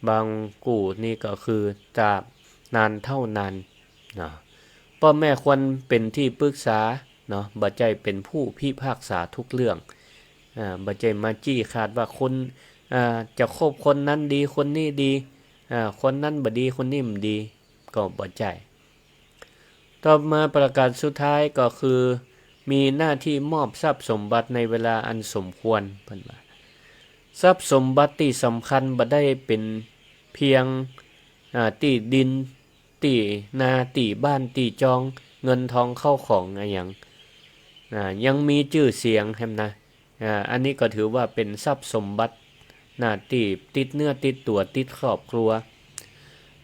บางกู้นี่ก็คือตราบนานเต้านาน เนาะ ป้อแม่ควรเป๋นตี้ปรึกษา เนาะ บ่ใจ้เป๋นผู้พิพากษาทุกเรื่อง อ่า บ่ใจ้มาจี้ขาดว่าคน อ่า จะคบคนนั้นดี คนนี้ดี อ่า คนนั้นบ่ดี คนนี้บ่ดี ก็บ่ใจ้ ต่อมาประการสุดท้ายก็คือ มีหน้าตี้มอบทรัพย์สมบัติในเวลาอันสมควร เปิ้นว่า ทรัพย์สมบัติตี้สำคัญบ่ได้เป๋นเพียง อ่า ตี้ดิน ตี้นา ตี้บ้าน ตี้จอง เงินทองเข้าของอะหยัง อ่า ยังมีจื้อเสียงแหมนะ อ่า อันนี้ก็ถือว่าเป๋นทรัพย์สมบัตินะ ตี้ติดเนื้อติดตั๋วติดครอบครัว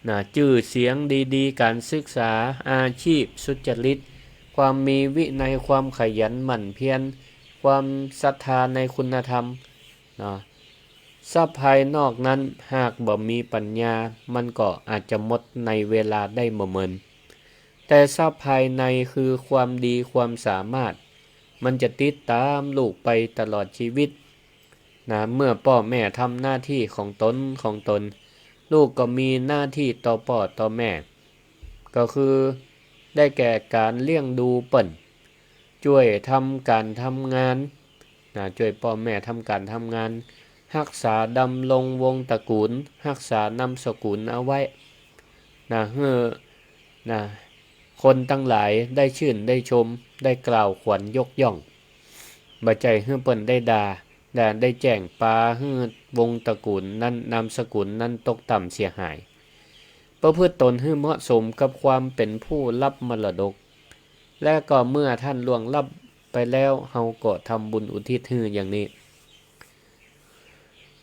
นะ จื้อเสียงดีๆ ก๋านศึกษา อาชีพสุจริต ความมีวินัย ความขยันหมั่นเพียร ความศรัทธาในคุณธรรมนะ ทรัพย์ภายนอกนั้นหากบ่มีปั๋ญญา มันก็อาจจะหมดในเวลาได้บ่เหมิน แต่ทรัพย์ภายในคือความดีความสามารถ มันจะติดต๋ามลูกไปตลอดชีวิตนะ เมื่อป้อแม่ทำหน้าตี้ของต๋นของต๋น ลูกก็มีหน้าตี้ต่อป้อต่อแม่ ก็คือได้แก่ก๋านเลี้ยงดูเปิ้น จ้วยทำก๋านทำงานนะ จ้วยป้อแม่ทำก๋านทำงาน ฮักษาดำรงวงศ์ตระกูล ฮักษานามสกุลเอาไว้นะ หื้อ นะ คนตังหลายได้ชื่นได้ชม ได้กล่าวขวัญยกย่อง บ่ใจ้หื้อเปิ้นได้ด่า ด่า ได้แจ้งปาหื้อวงศ์ตระกูลนั้น นามสกุลนั้นตกต่ำเสียหาย ประพฤติตนหื้อเหมาะสมกับความเป๋นผู้รับมรดก และก็เมื่อท่านล่วงลับไปแล้ว เฮาก็ทำบุญอุทิศหื้ออย่างนี้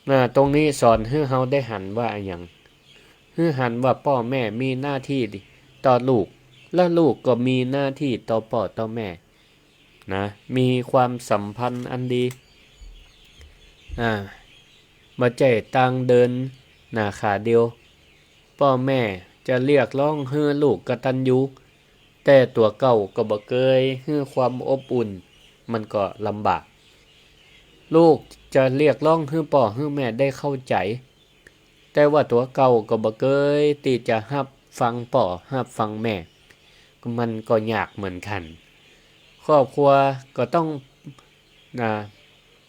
อ่า ตรงนี้สอนหื้อเฮาได้หันว่าอะหยัง หื้อหันว่าป้อแม่มีหน้าตี้ต่อลูก และลูกก็มีหน้าตี้ต่อป้อต่อแม่นะ มีความสัมพันธ์อันดี อ่า บ่ใจ้ต่างเดินหน้าขาเดียว ป้อแม่จะเรียกร้องหื้อลูกกตัญญู แต่ตั๋วเก่าก็บ่เกยหื้อความอบอุ่น มันก็ลำบาก ลูกจะเรียกร้องหื้อป้อหื้อแม่ได้เข้าใจ๋ แต่ว่าตั๋วเก่าก็บ่เกยตี้จะฮับฟังป้อฮับฟังแม่ มันก็ยากเหมือนกั๋น ครอบครัวก็ต้อง นะ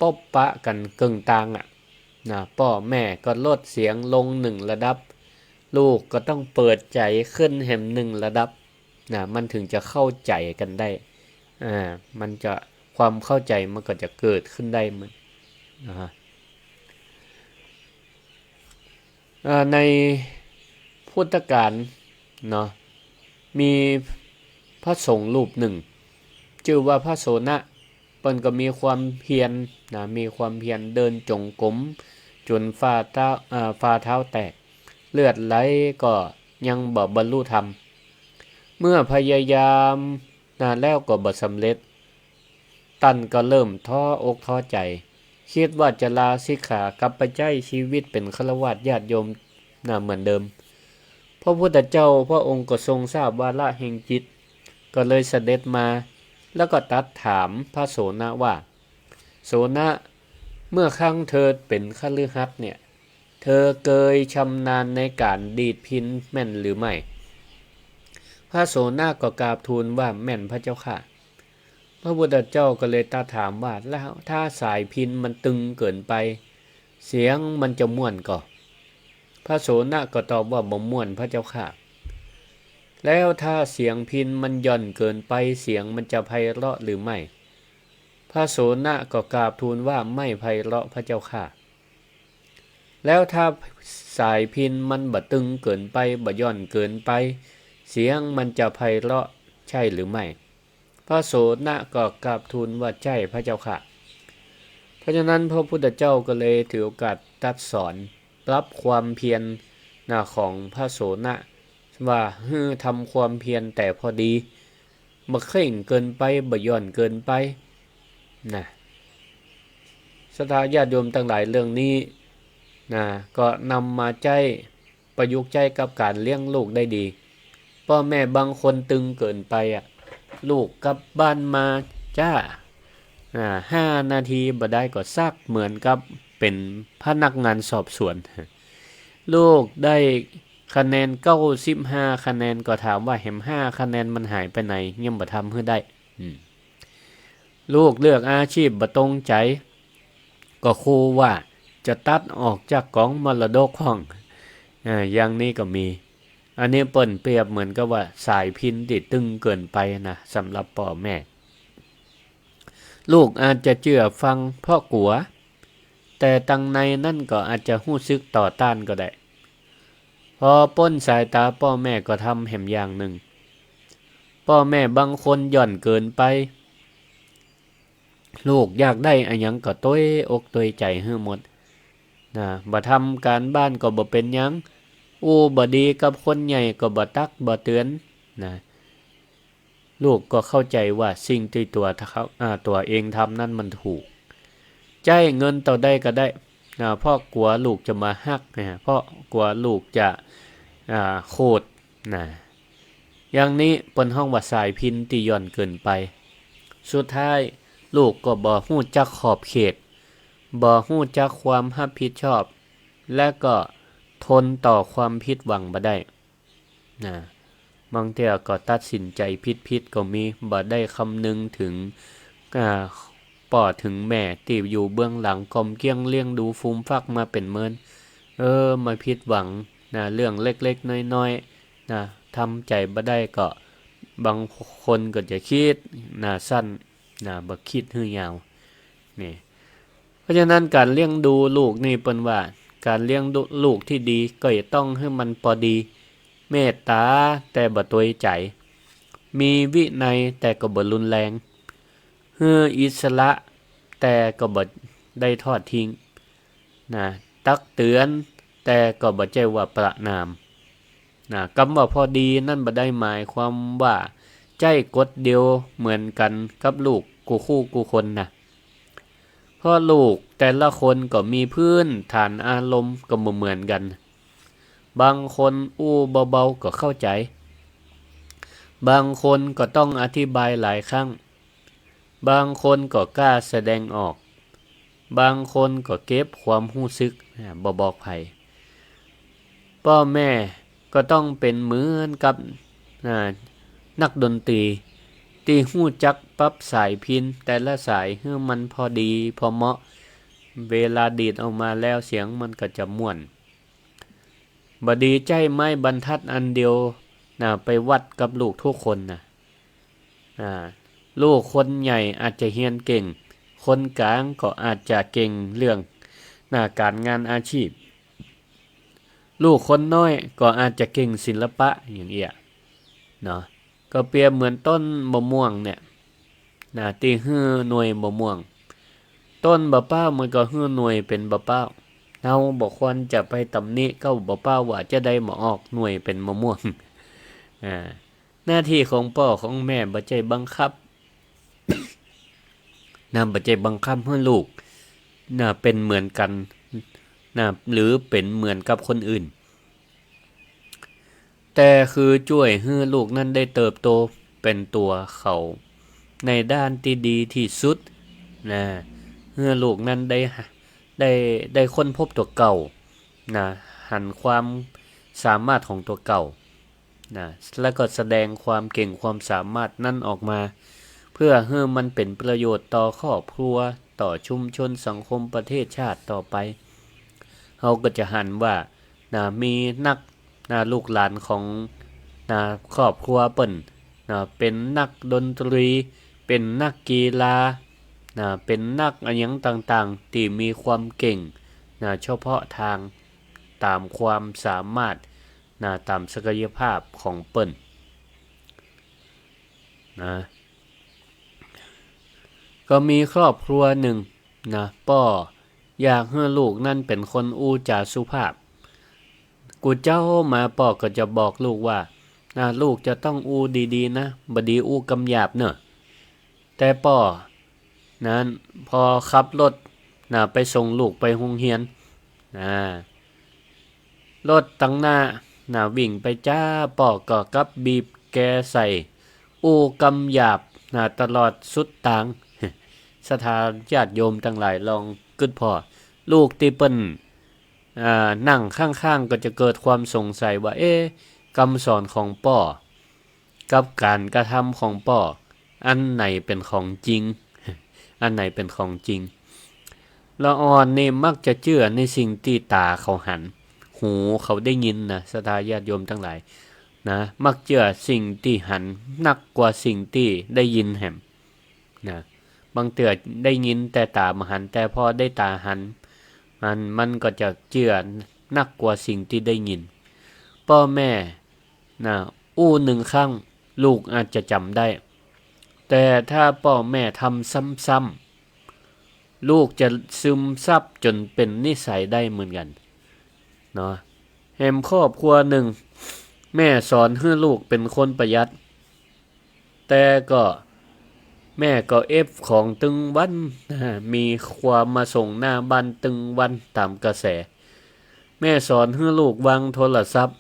ปบปะกั๋นเกิ่งตางอะ นะ ป้อแม่ก็ลดเสียงลงหนึ่งระดับ ลูกก็ต้องเปิดใจ๋ขึ้นแหมหนึ่งระดับ นะ มันถึงจะเข้าใจ๋กั๋นได้ อ่า มันจะ ความเข้าใจ๋มันก็จะเกิดขึ้นได้มัน นะฮะ อ่า ในพุทธกาลเนาะ มีพระสงฆ์รูปหนึ่ง จื้อว่าพระโสณะ เปิ้นก็มีความเพียรนะ มีความเพียรเดินจงกรม จ๋นฝ่าเท้า อ่า ฝ่าเท้าแตก เลือดไหลก็ยังบ่บรรลุธรรม เมื่อพยายามนะ แล้วก็บ่สำเร็จ ต้านก็เริ่มท้ออกท้อใจ๋ กึ๊ดว่าจะลาสิกขากลับไปใจ๊ชีวิตเป๋นฆราวาสญาติโยมนะ เหมือนเดิม พระพุทธเจ้าพระองค์ก็ทรงทราบวาระแห่งจิต ก็เลยเสด็จมา แล้วก็ตรัสถามพระโสณะว่า โสณะ เมื่อครั้งเธอเป๋นคฤหัสถ์เนี่ย เธอเกยชำนาญในก๋านดีดพิณแม่นหรือไม่ พระโสณะก็กราบทูลว่าแม่นพระเจ้าข้า พระพุทธเจ้าก็เลยตรัสถามว่า แล้วถ้าสายพิณมันตึงเกินไป เสียงมันจะม่วนก่อ พระโสณะก็ตอบว่าบ่ม่วนพระเจ้าข้า แล้วถ้าเสียงพิณมันหย่อนเกินไป เสียงมันจะไพเราะหรือไม่ พระโสณะก็กราบทูลว่าไม่ไพเราะพระเจ้าข้า แล้วถ้าสายพิณมันบ่ตึงเกินไป บ่หย่อนเกินไป เสียงมันจะไพเราะใช่หรือไม่ พระโสณะก็กราบทูลว่าใช่พระเจ้าข้า เพราะฉะนั้นพระพุทธเจ้าก็เลยถือโอกาสตรัสสอนปรับความเพียรนะของพระโสณะ ว่าหื้อทำความเพียรแต่พอดี บ่เคร่งเกินไป บ่หย่อนเกินไปนะ ศรัทธาญาติโยมตังหลาย เรื่องนี้นะ ก็นำมาใจ๊ ประยุกต์ใจ๊กับก๋านเลี้ยงลูกได้ดี ป้อแม่บางคนตึงเกินไปอะ ลูกกลับบ้านมาจ๊า อ่า ห้านาทีบ่ได้ก็ซัก เหมือนกับเป๋นพนักงานสอบสวน ลูกได้คะแนนเก้าสิบห้าคะแนน ก็ถามว่าแหมห้าคะแนนมันหายไปไหน ยังบ่ทำหื้อได้ อืม ลูกเลือกอาชีพบ่ตรงใจ๋ ก็ครูว่าจะตัดออกจากก๋องมรดกพ่อง อ่า อย่างนี้ก็มี อันนี้เปิ้นเปรียบเหมือนกับว่าสายพิณตี้ตึงเกินไปนะ สำหรับป้อแม่ ลูกอาจจะเจื้อฟังเพราะกั๋ว แต่ตังในนั้นก็อาจจะฮู้สึกต่อต้านก็ได้ พอป๊นสายต๋าป้อแม่ก็ทำแหมอย่างนึ่ง ป้อแม่บางคนหย่อนเกินไป ลูกอยากได้อะหยังก็ตวยอกตวยใจ๋หื้อหมดนะ บ่ทำก๋านบ้านก็บ่เป๋นหยัง อู้บ่ดีกับคนใหญ่ก็บ่ตักบ่เตื๋อนนะ ลูกก็เข้าใจ๋ว่าสิ่งตี้ตั๋วเขา อ่า ตั๋วเองทำนั้นมันถูก ใจ๊เงินเต้าใดก็ได้นะ เพราะกั๋วลูกจะบ่ฮักนะ เพราะกั๋วลูกจะ อ่า โขดนะ อย่างนี้เปิ้นฮ้องว่าสายพิณตี้หย่อนเกินไป สุดท้ายลูกก็บ่ฮู้จักขอบเขต บ่ฮู้จักความฮับผิดชอบ และก็ทนต่อความผิดหวังบ่ได้นะ บางเตื้อก็ตัดสินใจ๋ผิดๆ ก็มี บ่ได้คำนึงเถิง อ่า ป้อเถิงแม่ตี้อยู่เบื้องหลังก้มเกียมเลี้ยงดูฟูมฟักมาเป๋นเมิน เออ มาผิดหวังนะ เรื่องเล็กๆ น้อยๆ นะ ทำใจ๋บ่ได้ก็ บางคนก็จะกึ๊ดนะ สั้นนะ บ่กึ๊ดหื้อยาว นี่ เพราะฉะนั้นก๋านเลี้ยงดูลูกนี่เปิ้นว่า ก๋านเลี้ยงดูลูกตี้ดีก็จะต้องหื้อมันปอดี เมตต๋าแต่บ่ตวยใจ๋ มีวินัยแต่ก็บ่รุนแรง หื้ออิสระแต่ก็บ่ได้ทอดทิ้งนะ ตักเตื๋อนแต่ก็บ่ใจ้ว่าประณามนะ กำว่าพอดีนั้นบ่ได้หมายความว่าใจ๊กฎเดียวเหมือนกั๋นกับลูกกู้คู่กู้คนนะ เพราะลูกแต่ละคนก็มีพื้นฐานอารมณ์ก็บ่เหมือนกั๋น บางคนอู้เบาๆ ก็เข้าใจ๋ บางคนก็ต้องอธิบายหลายครั้ง บางคนก็กล้าแสดงออก บางคนก็เก็บความฮู้สึกนะ บ่บอกใผ ป้อแม่ก็ต้องเป๋นเหมือนกับ อ่า นักดนตรี ตี้ฮู้จักปรับสายพิณแต่ละสายหื้อมันพอดีพอเหมาะ เวลาดีดออกมาแล้วเสียงมันก็จะม่วน บ่ดีใจ๊ไม้บรรทัดอันเดียวนะ ไปวัดกับลูกทุกคนนะ อ่า ลูกคนใหญ่อาจจะเฮียนเก่ง คนก๋างก็อาจจะเก่งเรื่อง นะ ก๋านงานอาชีพ ลูกคนน้อยก็อาจจะเก่งศิลปะอย่างเอี้ยเนาะ ก็เปรียบเหมือนต้นมะม่วงเนี่ยนะ ตี้หื้อหน่วยมะม่วง ต้นบ่าป๊าวมันก็หื้อหน่วยเป๋นบ่าป๊าว เฮาบ่ควรจะไปตำหนิก้าวบ่าป๊าวว่าจะได้มาออกหน่วยเป๋นมะม่วง อ่า หน้าตี้ของป้อของแม่บ่ใจ้บังคับ นะ บ่ใจ้บังคับหื้อลูก นะ เป๋นเหมือนกั๋น นะ หรือเป๋นเหมือนกับคนอื่น แต่คือจ้วยหื้อลูกนั้นได้เติบโตเป๋นตั๋วเขาในด้านตี้ดีตี้สุด นะ หื้อลูกนั้นได้ ได้ ได้ค้นพบตั๋วเก่า นะ หันความสามารถของตั๋วเก่า นะ แล้วก็แสดงความเก่งความสามารถนั้นออกมา เพื่อหื้อมันเป๋นประโยชน์ต่อครอบครัว ต่อชุมชนสังคมประเทศชาติต่อไป เฮาก็จะหันว่า นะ มีนัก นะ ลูกหลานของ นะ ครอบครัวเปิ้น นะ เป๋นนักดนตรี เป๋นนักกีฬา นะ เป๋นนักอะหยังต่างๆ ตี้มีความเก่ง นะ เฉพาะตาง ต๋ามความสามารถ นะ ต๋ามศักยภาพของเปิ้น นะ ก็มีครอบครัวนึ่ง นะ ป้ออยากหื้อลูกนั้นเป๋นคนอู้จ๋าสุภาพ กู้เจ๊ามาป้อก็จะบอกลูกว่า นะ ลูกจะต้องอู้ดีๆ นะ บ่ดีอู้กำหยาบเน่อ แต่ป้อนั้น พอขับรถ นะ ไปส่งลูกไปโฮงเฮียน นะ รถตังหน้า นะ วิ่งไปจ๊า ป้อก็กลับบีบแกใส่ อู้กำหยาบ นะ ตลอดสุดตาง ศรัทธาญาติโยมตังหลายลองกึ๊ดผ่อ ลูกตี้เปิ้น อ่า นั่งข้างๆ ก็จะเกิดความสงสัยว่า เอ๊ะ กำสอนของป้อ กับก๋านกระทำของป้อ อันไหนเป๋นของจริง อันไหนเป๋นของจริง ละอ่อนนี่มักจะเจื้อในสิ่งตี้ต๋าเขาหัน หู หูเขาได้ยินนะ ศรัทธาญาติโยมตังหลายนะ มักเจื้อสิ่งตี้หันนักกว่าสิ่งตี้ได้ยินแหมนะ บางเตื้อได้ยินแต่ต๋าบ่หัน แต่พอได้ต๋าหัน มัน มันก็จะเจื้อนักกว่าสิ่งตี้ได้ยิน ป้อแม่นะ อู้นึ่งครั้ง ลูกอาจจะจ๋ำได้ แต่ถ้าป้อแม่ทำซ้ำๆ ลูกจะซึมซับจ๋นเป๋นนิสัยได้เหมือนกั๋นเนาะ แหมครอบครัวนึ่ง แม่สอนหื้อลูกเป๋นคนประหยัด แต่ก็ แม่ก็เอ็บของตึงวัน มีครัวมาส่งหน้าบ้านตึงวันต๋ามกระแส แม่สอนหื้อลูกวางโทรศัพท์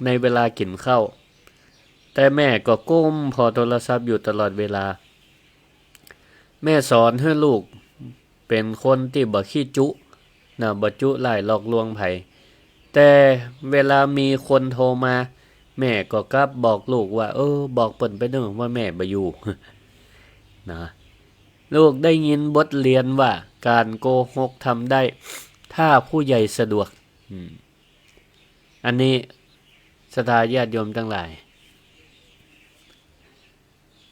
ในเวลากิ๋นข้าว แต่แม่ก็ก้มผ่อโทรศัพท์อยู่ตลอดเวลา แม่สอนหื้อลูกเป๋นคนตี้บ่ขี้จุ๊นะ บ่จุ๊ล่ายหลอกลวงใผ แต่เวลามีคนโทรมา แม่ก็กลับบอกลูกว่า เออ บอกเปิ้นไปเน่อว่าแม่บ่อยู่ นะ ลูกได้ยินบทเรียนว่าก๋านโกหกทำได้ ถ้าผู้ใหญ่สะดวก อืม อันนี้ศรัทธาญาติโยมตังหลาย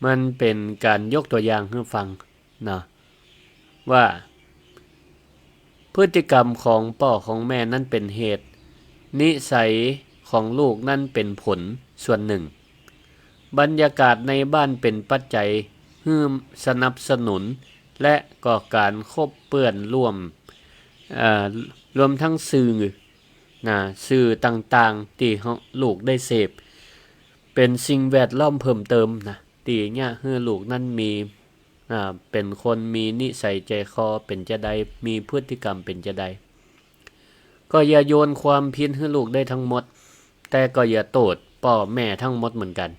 มันเป๋นก๋านยกตั๋วอย่างหื้อฟังเนาะ ว่าพฤติกรรมของป้อของแม่นั้นเป๋นเหตุ นิสัยของลูกนั้นเป๋นผลส่วนนึ่ง บรรยากาศในบ้านเป๋นปัจจัยหื้อสนับสนุน และก็ก๋านคบเปื้อนร่วม เอ่อ รวมทั้งสื่อนะ สื่อต่างๆ ตี้เฮา ลูกได้เสพ เป๋นสิ่งแวดล้อมเพิ่มเติมนะ ตี้เยียะหื้อลูกนั้นมี อ่า เป๋นคนมีนิสัยใจ๋คอเป๋นจาใด มีพฤติกรรมเป๋นจาใด ก็อย่าโยนความผิดหื้อลูกได้ทั้งหมด แต่ก็อย่าโต้ษป้อแม่ทั้งหมดเหมือนกั๋น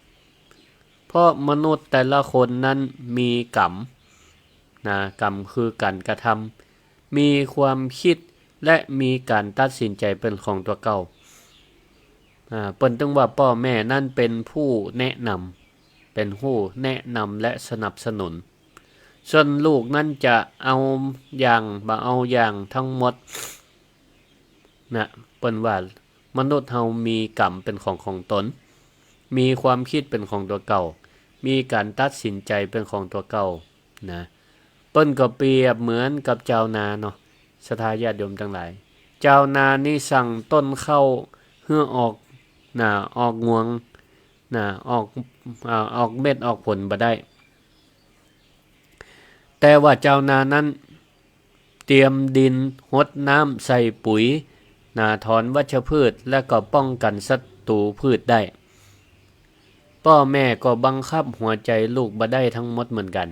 เพราะมนุษย์แต่ละคนนั้นมีกรรมนะ กรรมคือก๋านกระทำ มีความคิด และมีก๋านตัดสินใจ๋เป๋นของตั๋วเก่า อ่า เปิ้นตึงว่าป้อแม่นั้นเป๋นผู้แนะนำ เป๋นผู้แนะนำและสนับสนุน ส่วนลูกนั้นจะเอาอย่างบ่เอาอย่างทั้งหมดนะ เปิ้นว่ามนุษย์เฮามีกรรมเป๋นของของต๋น มีความคิดเป๋นของตั๋วเก่า มีก๋านตัดสินใจ๋เป๋นของตั๋วเก่านะ เปิ้นก็เปรียบเหมือนกับจาวนาเนาะ ศรัทธาญาติโยมตังหลาย จาวนานี่สั่งต้นข้าวหื้อออก น่ะ ออกงวง น่ะ ออก อ่า ออกเม็ดออกผลบ่ได้ แต่ว่าจาวนานั้นเตรียมดิน หดน้ำ ใส่ปุ๋ย น่ะ ถอนวัชพืช และก็ป้องกันศัตรูพืชได้ ป้อแม่ก็บังคับหัวใจ๋ลูกบ่ได้ทั้งหมดเหมือนกั๋น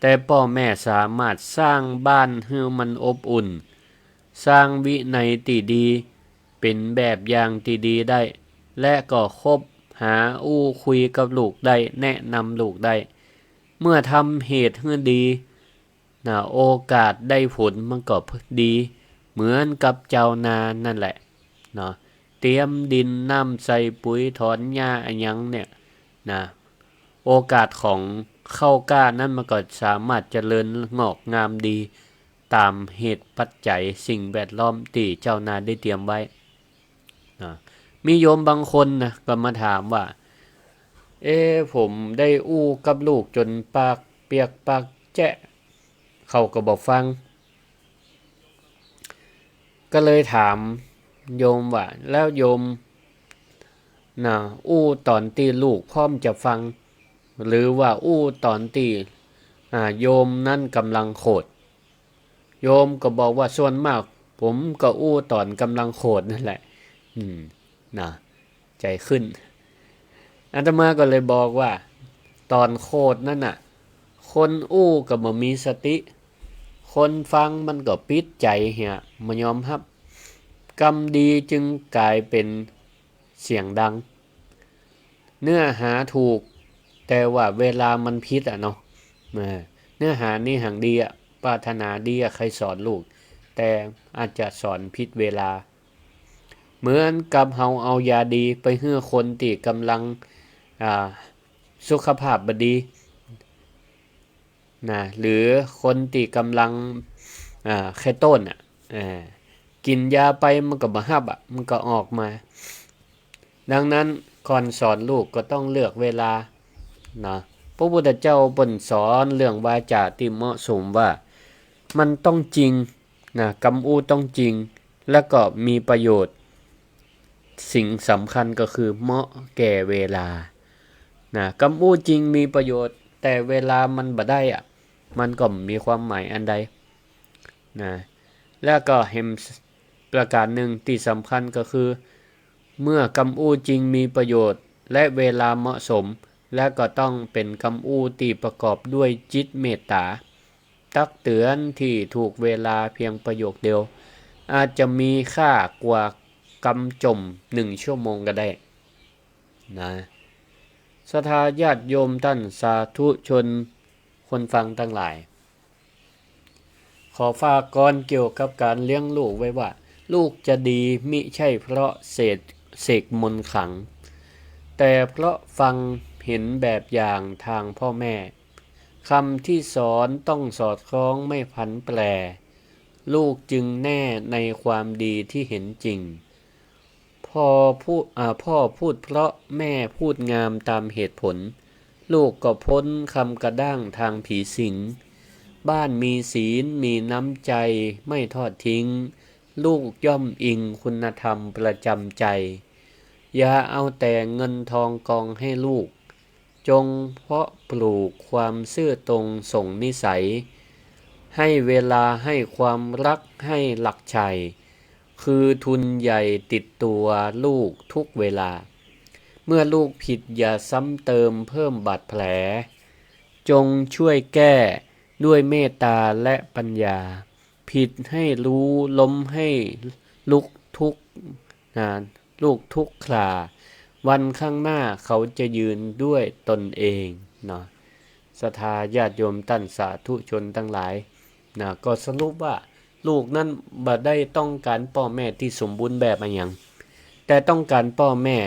แต่ป้อแม่สามารถสร้างบ้านหื้อมันอบอุ่น สร้างวินัยตี้ดี เป๋นแบบอย่างตี้ดีได้ และก็คบหาอู้คุยกับลูกได้ แนะนำลูกได้ เมื่อทำเหตุหื้อดี น่ะ โอกาสได้ผลมันก็ดี เหมือนกับจาวนานั่นแหละเนาะ เตรียมดิน น้ำใส่ปุ๋ย ถอนหญ้าอะหยังเนี่ย น่ะ โอกาสของข้าวกล้านั้นมันก็สามารถเจริญงอกงามดี ต๋ามเหตุปัจจัยสิ่งแวดล้อมตี้จาวนาได้เตรียมไว้ น่ะ มีโยมบางคนน่ะ ก็มาถามว่า เอ๊ะ ผมได้อู้กับลูกจ๋นปากเปียกปากแจ๊ะ เขาก็บ่ฟัง ก็เลยถามโยมว่า แล้วโยม น่ะ อู้ต๋อนตี้ลูกพร้อมจะฟัง หรือว่าอู้ต๋อนตี้ อ่า โยมนั้นก่ำลังโขด โยมก็บอกว่า ส่วนมากผมก็อู้ต๋อนก่ำลังโขดนั่นแหละ อืม น่ะ ใจ๋ขึ้น อาตมาก็เลยบอกว่า ต๋อนโขดนั่นน่ะ คนอู้ก็บ่มีสติ คนฟังมันก็ปิดใจ๋เหีย บ่ยอมฮับ กำดีจึงก๋ายเป๋นเสียงดัง เนื้อหาถูก แต่ว่าเวลามันผิดอะเนาะ เออ เนื้อหานี่หังดีอะ ปรารถนาดีอะ ใค่สอนลูก แต่อาจจะสอนผิดเวลา เหมือนกับเฮาเอายาดีไปหื้อคนตี้ก่ำลัง อ่า สุขภาพบ่ดี น่ะ หรือคนตี้ก่ำลัง อ่า ไข้ต้นน่ะ อ่า กิ๋นยาไปมันก็บ่ฮับอะ มันก็ออกมา ดังนั้นก่อนสอนลูกก็ต้องเลือกเวลานะ พระพุทธเจ้าเปิ้นสอนเรื่องวาจาตี้เหมาะสมว่ามันต้องจริงนะ กำอู้ต้องจริง และก็มีประโยชน์ สิ่งสำคัญก็คือเหมาะแก่เวลานะ กำอู้จริงมีประโยชน์ แต่เวลามันบ่ได้อะ มันก็บ่มีความหมายอันใดนะ และก็แหมประก๋านนึ่งตี้สำคัญก็คือ เมื่อกำอู้จริงมีประโยชน์ และเวลาเหมาะสม และก็ต้องเป๋นกำอู้ตี้ประกอบด้วยจิตเมตต๋า ตักเตือนตี้ถูกเวลาเพียงประโยคเดียว อาจจะมีค่ากว่ากำจ่มหนึ่งชั่วโมงก็ได้นะ ศรัทธาญาติโยมต้านสาธุชนคนฟังตังหลาย ขอฝากกลอนเกี่ยวกับก๋านเลี้ยงลูกไว้ว่า ลูกจะดีมิใจ้เพราะเสก เสกมนต์ขลัง แต่เพราะฟังเห็นแบบอย่างตางพ่อแม่ กำตี้สอนต้องสอดคล้องไม่พลันแปร ลูกจึงแน่ในความดีตี้เห็นจริง พ่อพูด อ่า พ่อพูดเพราะแม่พูดงามต๋ามเหตุผล ลูกก็ป๊นกำกระด้างตางผีสิง บ้านมีศีลมีน้ำใจ๋ไม่ทอดทิ้ง ลูกย่อมอิงคุณธรรมประจ๋ำใจ๋ อย่าเอาแต่เงินทองกองให้ลูก จงเพาะปลูกความซื่อตรงส่งนิสัย ให้เวลาให้ความรักให้หลักใจ๋ คือทุนใหญ่ติดตั๋วลูกทุกเวลา เมื่อลูกผิดอย่าซ้ำเติมเพิ่มบาดแผล จงช่วยแก้ด้วยเมตต๋าและปัญญา ผิดให้รู้ล้มให้ลุกทุก นะ ลูกทุกครา วันข้างหน้าเขาจะยืนด้วยตนเองเนาะ ศรัทธาญาติโยมต้านสาธุชนตังหลายนะ ก็สรุปว่าลูกนั้นบ่ได้ต้องก๋านป้อแม่ตี้สมบูรณ์แบบอะหยัง แต่ต้องก๋านป้อแม่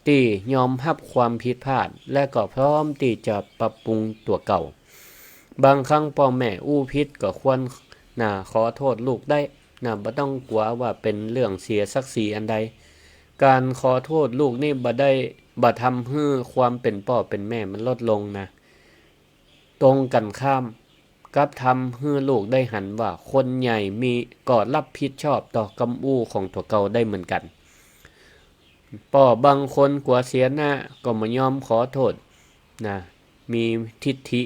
ตี้ยอมฮับความผิดพลาด และก็พร้อมตี้จะปรับปรุงตั๋วเก่า บางครั้งป้อแม่อู้ผิดก็ควรนะ ขอโต้ษลูกได้นะ บ่ต้องกั๋วว่าเป๋นเรื่องเสียศักดิ์ศรีอันใด ก๋านขอโต้ษลูกนี่บ่ได้ บ่ทำหื้อความเป๋นป้อเป๋นแม่มันลดลงนะ ตรงกั๋นข้าม กลับทำหื้อลูกได้หันว่าคนใหญ่มี ก็รับผิดชอบต่อกำอู้ของตั๋วเก่าได้เหมือนกั๋น ป้อบางคนกั๋วเสียหน้าก็บ่ยอมขอโต้ษนะ มีทิฐิ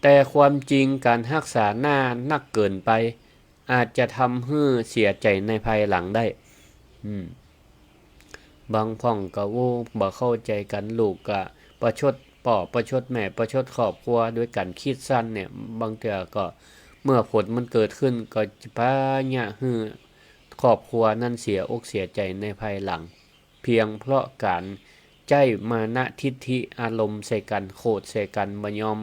แต่ความจริงก๋านฮักษาหน้านักเกินไป อาจจะทำหื้อเสียใจ๋ในภายหลังได้ อืม บางพ่องก็ โอ้ บ่เข้าใจ๋กั๋น ลูกก็ประชดป้อประชดแม่ประชดครอบครัวด้วยก๋านคิดสั้นเนี่ย บางเตื้อก็เมื่อผลมันเกิดขึ้นก็จะปะยะหื้อครอบครัวนั้นเสียอกเสียใจ๋ในภายหลัง เพียงเพราะก๋านใจ๊มานะทิฐิอารมณ์ใส่กั๋น โขดใส่กั๋น บ่ยอม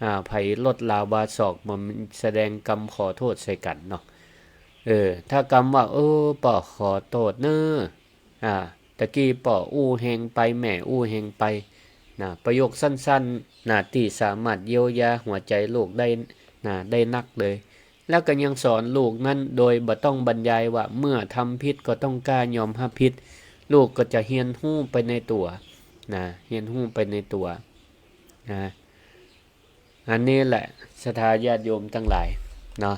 อ่า ไผลดลาวาศอก บ่แสดงกำขอโต้ษใส่กั๋นเนาะ เออ ถ้ากำว่า เออ ป้อขอโต้ษเน่อ อ่า ตะกี้ป้ออู้แฮงไป แม่อู้แฮงไป นะ ประโยคสั้นๆ นะ ตี้สามารถเยียวยาหัวใจ๋ลูกได้ นะ ได้นักเลย แล้วก็ยังสอนลูกนั้นโดยบ่ต้องบรรยายว่าเมื่อทำผิดก็ต้องกล้ายอมฮับผิด ลูกก็จะเฮียนฮู้ไปในตั๋ว นะ เฮียนฮู้ไปในตั๋ว นะ อันนี้แหละ ศรัทธาญาติโยมตังหลาย เนาะ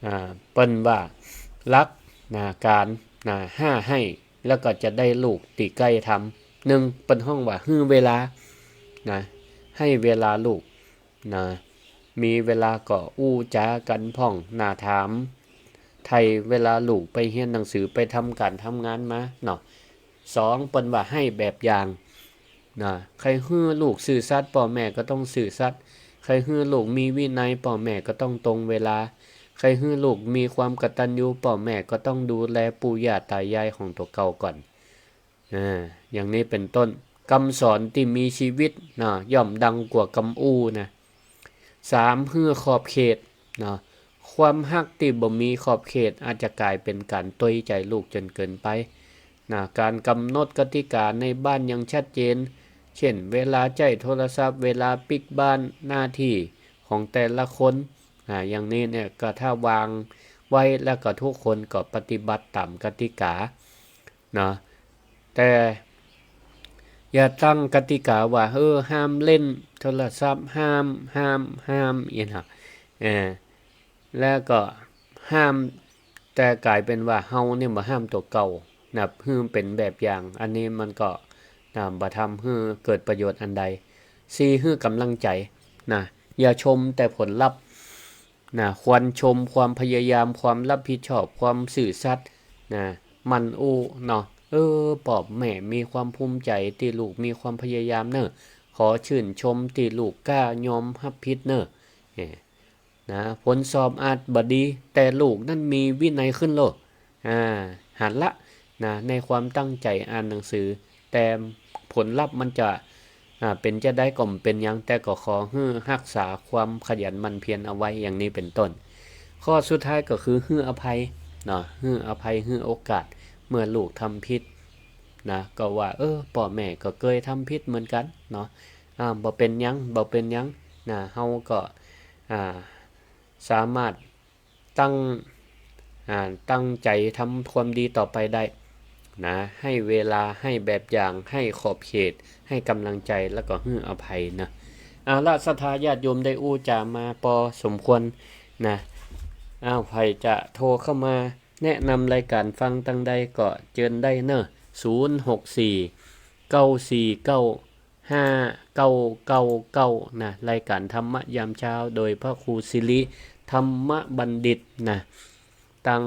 อ่า เปิ้นว่า หลัก นะ ก๋าน นะ ห้าให้ แล้วก็จะได้ลูกตี้ใก้ทำ นึ่ง เปิ้นฮ้องว่า หื้อเวลา นะ ให้เวลาลูก นะ มีเวลาก็อู้จ๋ากั๋นพ่อง นะ ถามไถ่เวลาลูกไปเฮียนหนังสือ ไปทำก๋านทำงานมาเนาะ สอง เปิ้นว่าให้แบบอย่าง นะ ใค่หื้อลูกซื่อสัตย์ ป้อแม่ก็ต้องซื่อสัตย์ ใค่หื้อลูกมีวินัย ป้อแม่ก็ต้องตรงเวลา ใค่หื้อลูกมีความกตัญญู ป้อแม่ก็ต้องดูแลปู่ย่าต๋ายายของตั๋วเก่าก่อน อ่า อย่างนี้เป๋นต้น กำสอนตี้มีจีวิตนะ ย่อมดังกว่ากำอู้นะ สาม หื้อขอบเขตนะ ความฮักตี้บ่มีขอบเขตอาจจะก๋ายเป๋นก๋านตวยใจ๋ลูกจ๋นเกินไปนะ ก๋านก๋ำหนดกติก๋าในบ้านอย่างชัดเจน เจ้น เวลาใจ๊โทรศัพท์ เวลาปิ๊กบ้าน หน้าตี้ของแต่ละคน อ่า อย่างนี้เนี่ยก็ถ้าวาง ไว้ แล้วก็ทุกคนก็ปฏิบัติต๋ามกติกาเนาะ แต่อย่าตั้งกติกาว่า เออ ห้ามเล่นโทรศัพท์ ห้าม ห้าม ห้าม อี้นะ เออ แล้วก็ห้าม แต่ก๋ายเป๋นว่าเฮาเนี่ยบ่ห้ามตั๋วเก่านะ หื้อเป๋นแบบอย่าง อันนี้มันก็นะ บ่ทำหื้อเกิดประโยชน์อันใด สี่ หื้อก๋ำลังใจ๋นะ อย่าชมแต่ผลลัพธ์นะ ควรชมความพยายาม ความรับผิดชอบ ความซื่อสัตย์นะ หมั่นอู้เนาะ เออ ป้อแม่มีความภูมิใจ๋ตี้ลูกมีความพยายามเน่อ ขอชื่นชมตี้ลูกกล้ายอมฮับผิดเน่อ เออ นะ ผลสอบอาจบ่ดี แต่ลูกนั้นมีวินัยขึ้นโลด อ่า หันละนะ ในความตั้งใจ๋อ่านหนังสือ แต่ผลลัพธ์มันจะ อ่า เป๋นจาใดก็บ่เป๋นหยัง แต่ก็ขอหื้อฮักษาความขยันหมั่นเพียรเอาไว้ อย่างนี้เป๋นต้น ข้อสุดท้ายก็คือหื้ออภัยเนาะ หื้ออภัย หื้อโอกาส เมื่อลูกทำผิดนะ ก็ว่า เออ ป้อแม่ก็เกยทำผิดเหมือนกั๋นเนาะ อ่า บ่เป๋นหยัง บ่เป๋นหยังนะ เฮาก็ อ่า สามารถตั้ง อ่า ตั้งใจ๋ทำความดีต่อไปได้นะ ให้เวลา ให้แบบอย่าง ให้ขอบเขต ให้ก๋ำลังใจ๋ แล้วก็หื้ออภัยนะ เอาละ ศรัทธาญาติโยมได้อู้จ๋ามาปอสมควรนะ เอา ใผจะโทรเข้ามาแนะนำรายการฟังตังใดก็เจิญได้เน่อ ศูนย์ หก สี่ เก้า สี่ เก้า ห้า เก้า เก้า เก้า นะ รายการธรรมะยามเช้า โดยพระครูสิริธรรมบัณฑิตนะ ตัง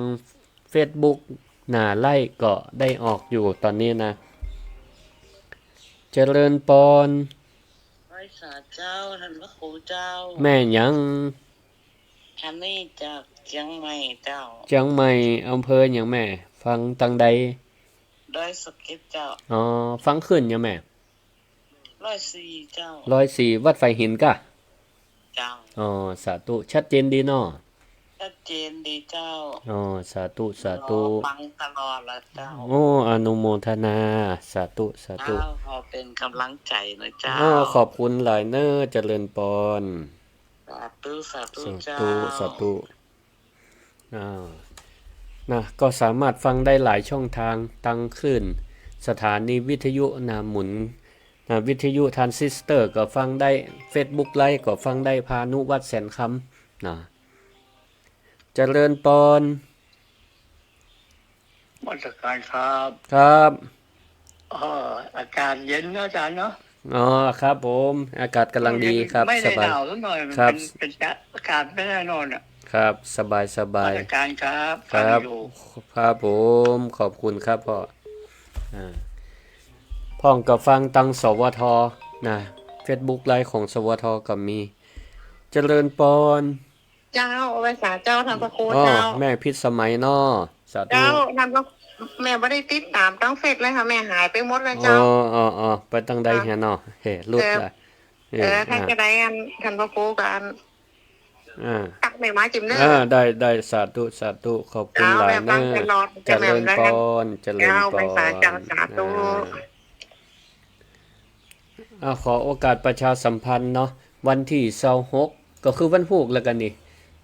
เฟซบุ๊กนะ ไลฟ์ก็ได้ออกอยู่ต๋อนนี้นะ เจริญปอน ไหว้สาเจ้า ท่านพระครูเจ้า แม่หยัง ฮันนี่จากเจียงใหม่เจ้า เจียงใหม่ อำเภอหยังแม่ ฟังตังใด ดอยสะเก็ดเจ้า อ๋อ ฟังคลื่นหยังแม่ ร้อยสี่เจ้า ร้อยสี่ วัดไผ่หินก่ะ เจ้า อ๋อ สาธุ ชัดเจนดีเนาะ ชัดเจนดีเจ้า อ๋อ สาธุ สาธุ รอฟังตลอดละเจ้า โอ้ อนุโมทนา สาธุ สาธุ เจ้า ขอเป๋นก๋ำลังใจ๋นะเจ้า อ๋อ ขอบคุณหลายเน่อ เจริญปอน สาธุ สาธุ สาธุ เจ้า สาธุ อ่า นะ ก็สามารถฟังได้หลายช่องทาง ตังคลื่นสถานีวิทยุนะ หมุนนะ วิทยุทรานซิสเตอร์ก็ฟังได้ เฟซบุ๊กไลฟ์ก็ฟังได้ พานุวัฒน์ แสนคำนะ เจริญปอน นมัสการครับ ครับ เออ อากาศเย็นเนาะอาจารย์เนาะ อ๋อ ครับผม อากาศก๋ำลังดีครับ ไม่ได้ สบาย หนาวสักหน่อย มัน ครับ เป๋น เป๋นอากาศไม่แน่นอนอะ ครับ สบาย สบาย นมัสการครับ ครับ ฟังอยู่ ครับผม ขอบคุณครับพ่อ อ่า พ่องก็ฟังตัง สวท นะ เฟซบุ๊กไลฟ์ของ สวท ก็มี เจริญปอน เจ้า ไหว้สาเจ้า ท่านพระครู อ๋อ เจ้า แม่พิสมัยเนาะ สาธุ เจ้า ท่านพระ แม่บ่ได้ติดต๋ามตังเฟซเลยค่ะ แม่หายไปหมดเลยเจ้า อ๋อ อ๋อ อ๋อ ไปตังใดเหียเนาะ เฮ้ หลุดละ เออ เออ ถ้าจะได้อัน ท่านพระครูก็อัน อ่า ตักแม่มาจิมเน่อ อ่า ได้ ได้ สาธุ สาธุ ขอบคุณหลายเน่อ เจ้า แม่ฟังตลอด เจริญปอน เจริญปอน เจ้า ไหว้สาเจ้า สาธุ อ่า อ่า ขอโอกาสประชาสัมพันธ์เนาะ วันตี้ซาวหก ก็คือวันพูกแล้วกั๋นนี่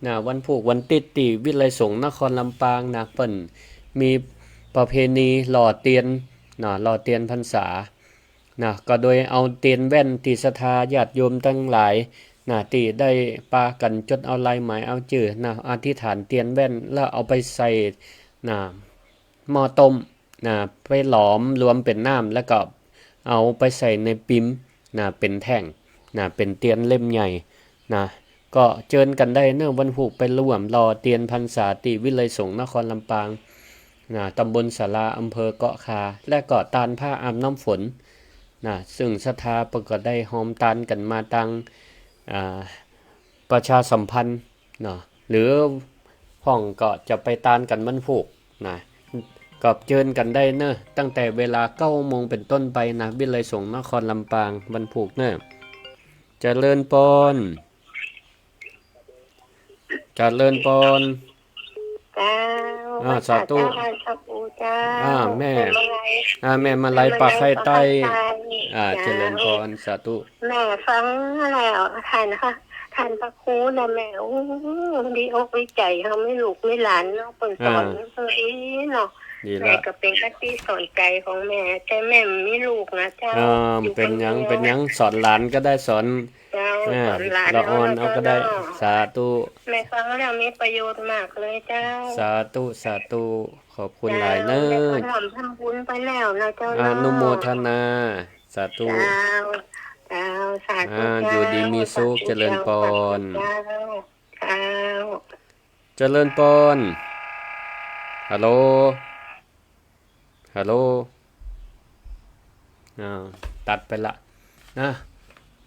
นะ วันพูกวันติ๊ดตี้วิทยาลัยสงฆ์นครลำปางนะ เปิ้นมีประเพณีหล่อเตียนนะ หล่อเตียนพรรษานะ ก็โดยเอาเตียนแว่นตี้ศรัทธาญาติโยมตังหลายนะ ตี้ได้ปากั๋นจดเอาลายหมายเอาจื้อนะ อธิษฐานเตียนแว่น แล้วเอาไปใส่นะ หม้อต้มนะ ไปหลอมรวมเป๋นน้ำ แล้วก็เอาไปใส่ในปิมนะ เป๋นแท่งนะ เป๋นเตียนเล่มใหญ่นะ ก็เจิญกั๋นได้เน่อ วันพูกไปร่วมหล่อเตียนพรรษาตี้วิทยาลัยสงฆ์นครลำปางนะ ตำบลศาลา อำเภอเกาะคา และก็ตานผ้าอาบน้ำฝนนะ ซึ่งศรัทธาเปิ้นก็ได้ฮอมตานกั๋นมาตัง อ่า ประชาสัมพันธ์เนาะ หรือพ่องก็จะไปตานกั๋นวันพูกนะ ก็เจิญกั๋นได้เน่อ ตั้งแต่เวลาเก้าโมงเป๋นต้นไปนะ วิทยาลัยสงฆ์นครลำปาง วันพูกเน่อ เจริญปอน เจริญปอน เจ้า อ่า สาธุ ไหว้สาเจ้า ไหว้พระครูเจ้า อ่า แม่ แม่มาลัย อ่า แม่มาลัย แม่มาลัย ปากใต้ ปากใต้ อ่า เจ้า เจริญปอน สาธุ แม่ฟังแล้ว ใครนะคะ ต้านพระครูนะแม่ โอ้ ดีอกดีใจ๋ เฮามีลูกมีหลานเนาะ เปิ้นสอน อ่า เปิ้นเอ๋เนาะ ดีละ แม่ก็เป๋นอาทิตย์สอนใจ๋ของแม่ แต่แม่บ่มีลูกนะเจ้า อ่า อยู่ เป๋นหยัง คนเดียว เป๋นหยัง สอนหลานก็ได้ สอน เจ้า อ่า สอนหลาน ละอ่อนเอาก็ได้ เนาะเจ้าเนาะ สาธุ แม่ฟังแล้วมีประโยชน์มากเลยเจ้า สาธุ สาธุ ขอบคุณหลายเน้อ เจ้า แม่ก็ร่วมทำบุญไปแล้วนะเจ้าเนาะ อนุโมทนา สาธุ เจ้า เจ้า สาธุ อ่า เจ้า อยู่ดีมีสุข สาธุ เจ้า เจริญปอน สาธุเจ้า เจ้า เจริญปอน ฮัลโหล ฮัลโหล อ่า ตัดไปละ นะ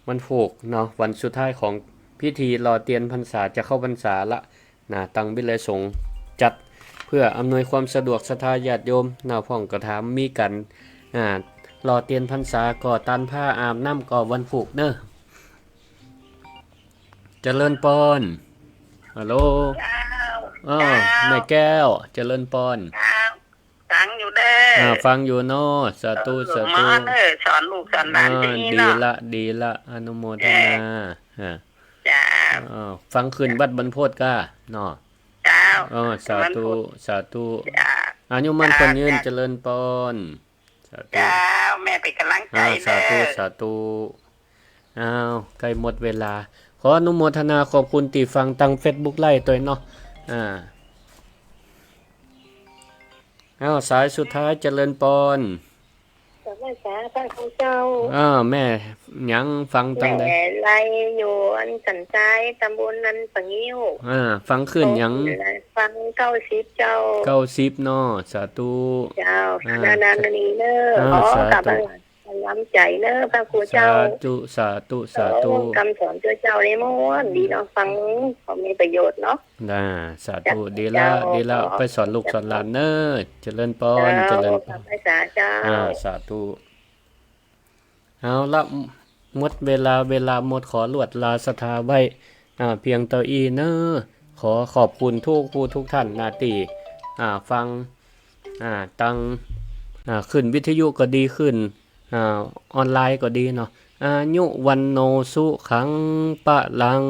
วันพูกเนาะ วันสุดท้ายของพิธีหล่อเตียนพรรษา จะเข้าพรรษาละ นะ ตังวิทยาลัยสงฆ์จัดเพื่ออำนวยความสะดวกศรัทธาญาติโยม นะ พ่องก็ถามมีกั๋น อ่า หล่อเตียนพรรษาก่อตานผ้าอาบน้ำก่อวันพูกเน้อ เจริญปอน ฮัลโหล เจ้า อ้อ เจ้า แม่แก้ว เจริญปอน เจ้า ฟังอยู่เด้อ อ่า ฟังอยู่เนาะ สาธุ เออ สาธุ มาเด้อ สอนลูกสอนหลาน อ่า ที่นี่ ดี เนาะ ละ ดีละ อนุโมทนา เออ อ่า เจ้า อ่า ฟังขึ้นวัดบรรพตก้าเนาะ เจ้า อ๋อ สาธุ บรรพต สาธุ เจ้า อายุมั่นขวัญยืน เจ้า เจริญปอน สาธุ เจ้า แม่เป๋นก๋ำลังใจ๋ อ่า สาธุ เด้อ สาธุ อ้าว ใก้หมดเวลา ขออนุโมทนาขอบคุณตี้ฟังตังเฟซบุ๊กไลฟ์ตวยเนาะ อ่า อ้าว สายสุดท้าย เจริญปอน กราบไหว้สาพระครูเจ้า อ้าว แม่หยัง ฟังตังใด แม่ไลฟ์อยู่อันสันทราย ตำบลอันป่างิ้ว อ่า ฟังคลื่นหยัง ฟังเก้าสิบเจ้า เก้าสิบเนาะ สาธุ เจ้า อ่า นานานีเน้อ อ่า ขอกราบ สาธุ ไหว้ กำลังใจ๋เน้อพระครูเจ้า สาธุ สาธุ สาธุ โอ้ กำสอนเจ้าเจ้านี่ม่วนดีเนาะ ฟังก็มีประโยชน์เนาะ น่า สาธุ เจ้า ดีละ เจ้า ดีละ ขอ ไปสอนลูกสอนหลานเน้อ เจริญปอน เจ้า เจริญปอน ขอบพระคุณเจ้า อ่า สาธุ เอาละ หมดเวลา เวลาหมด ขอลวดลาศรัทธาไว้ อ่า เพียงเต้าอี้เน้อ ขอขอบคุณทุกผู้ทุกท่านนะตี้ อ่า ฟัง อ่า ตัง อ่า ขึ้นวิทยุก็ดี ขึ้น อ่า ออนไลน์ก็ดีเนาะ อายุ วัณโณ สุขัง พลัง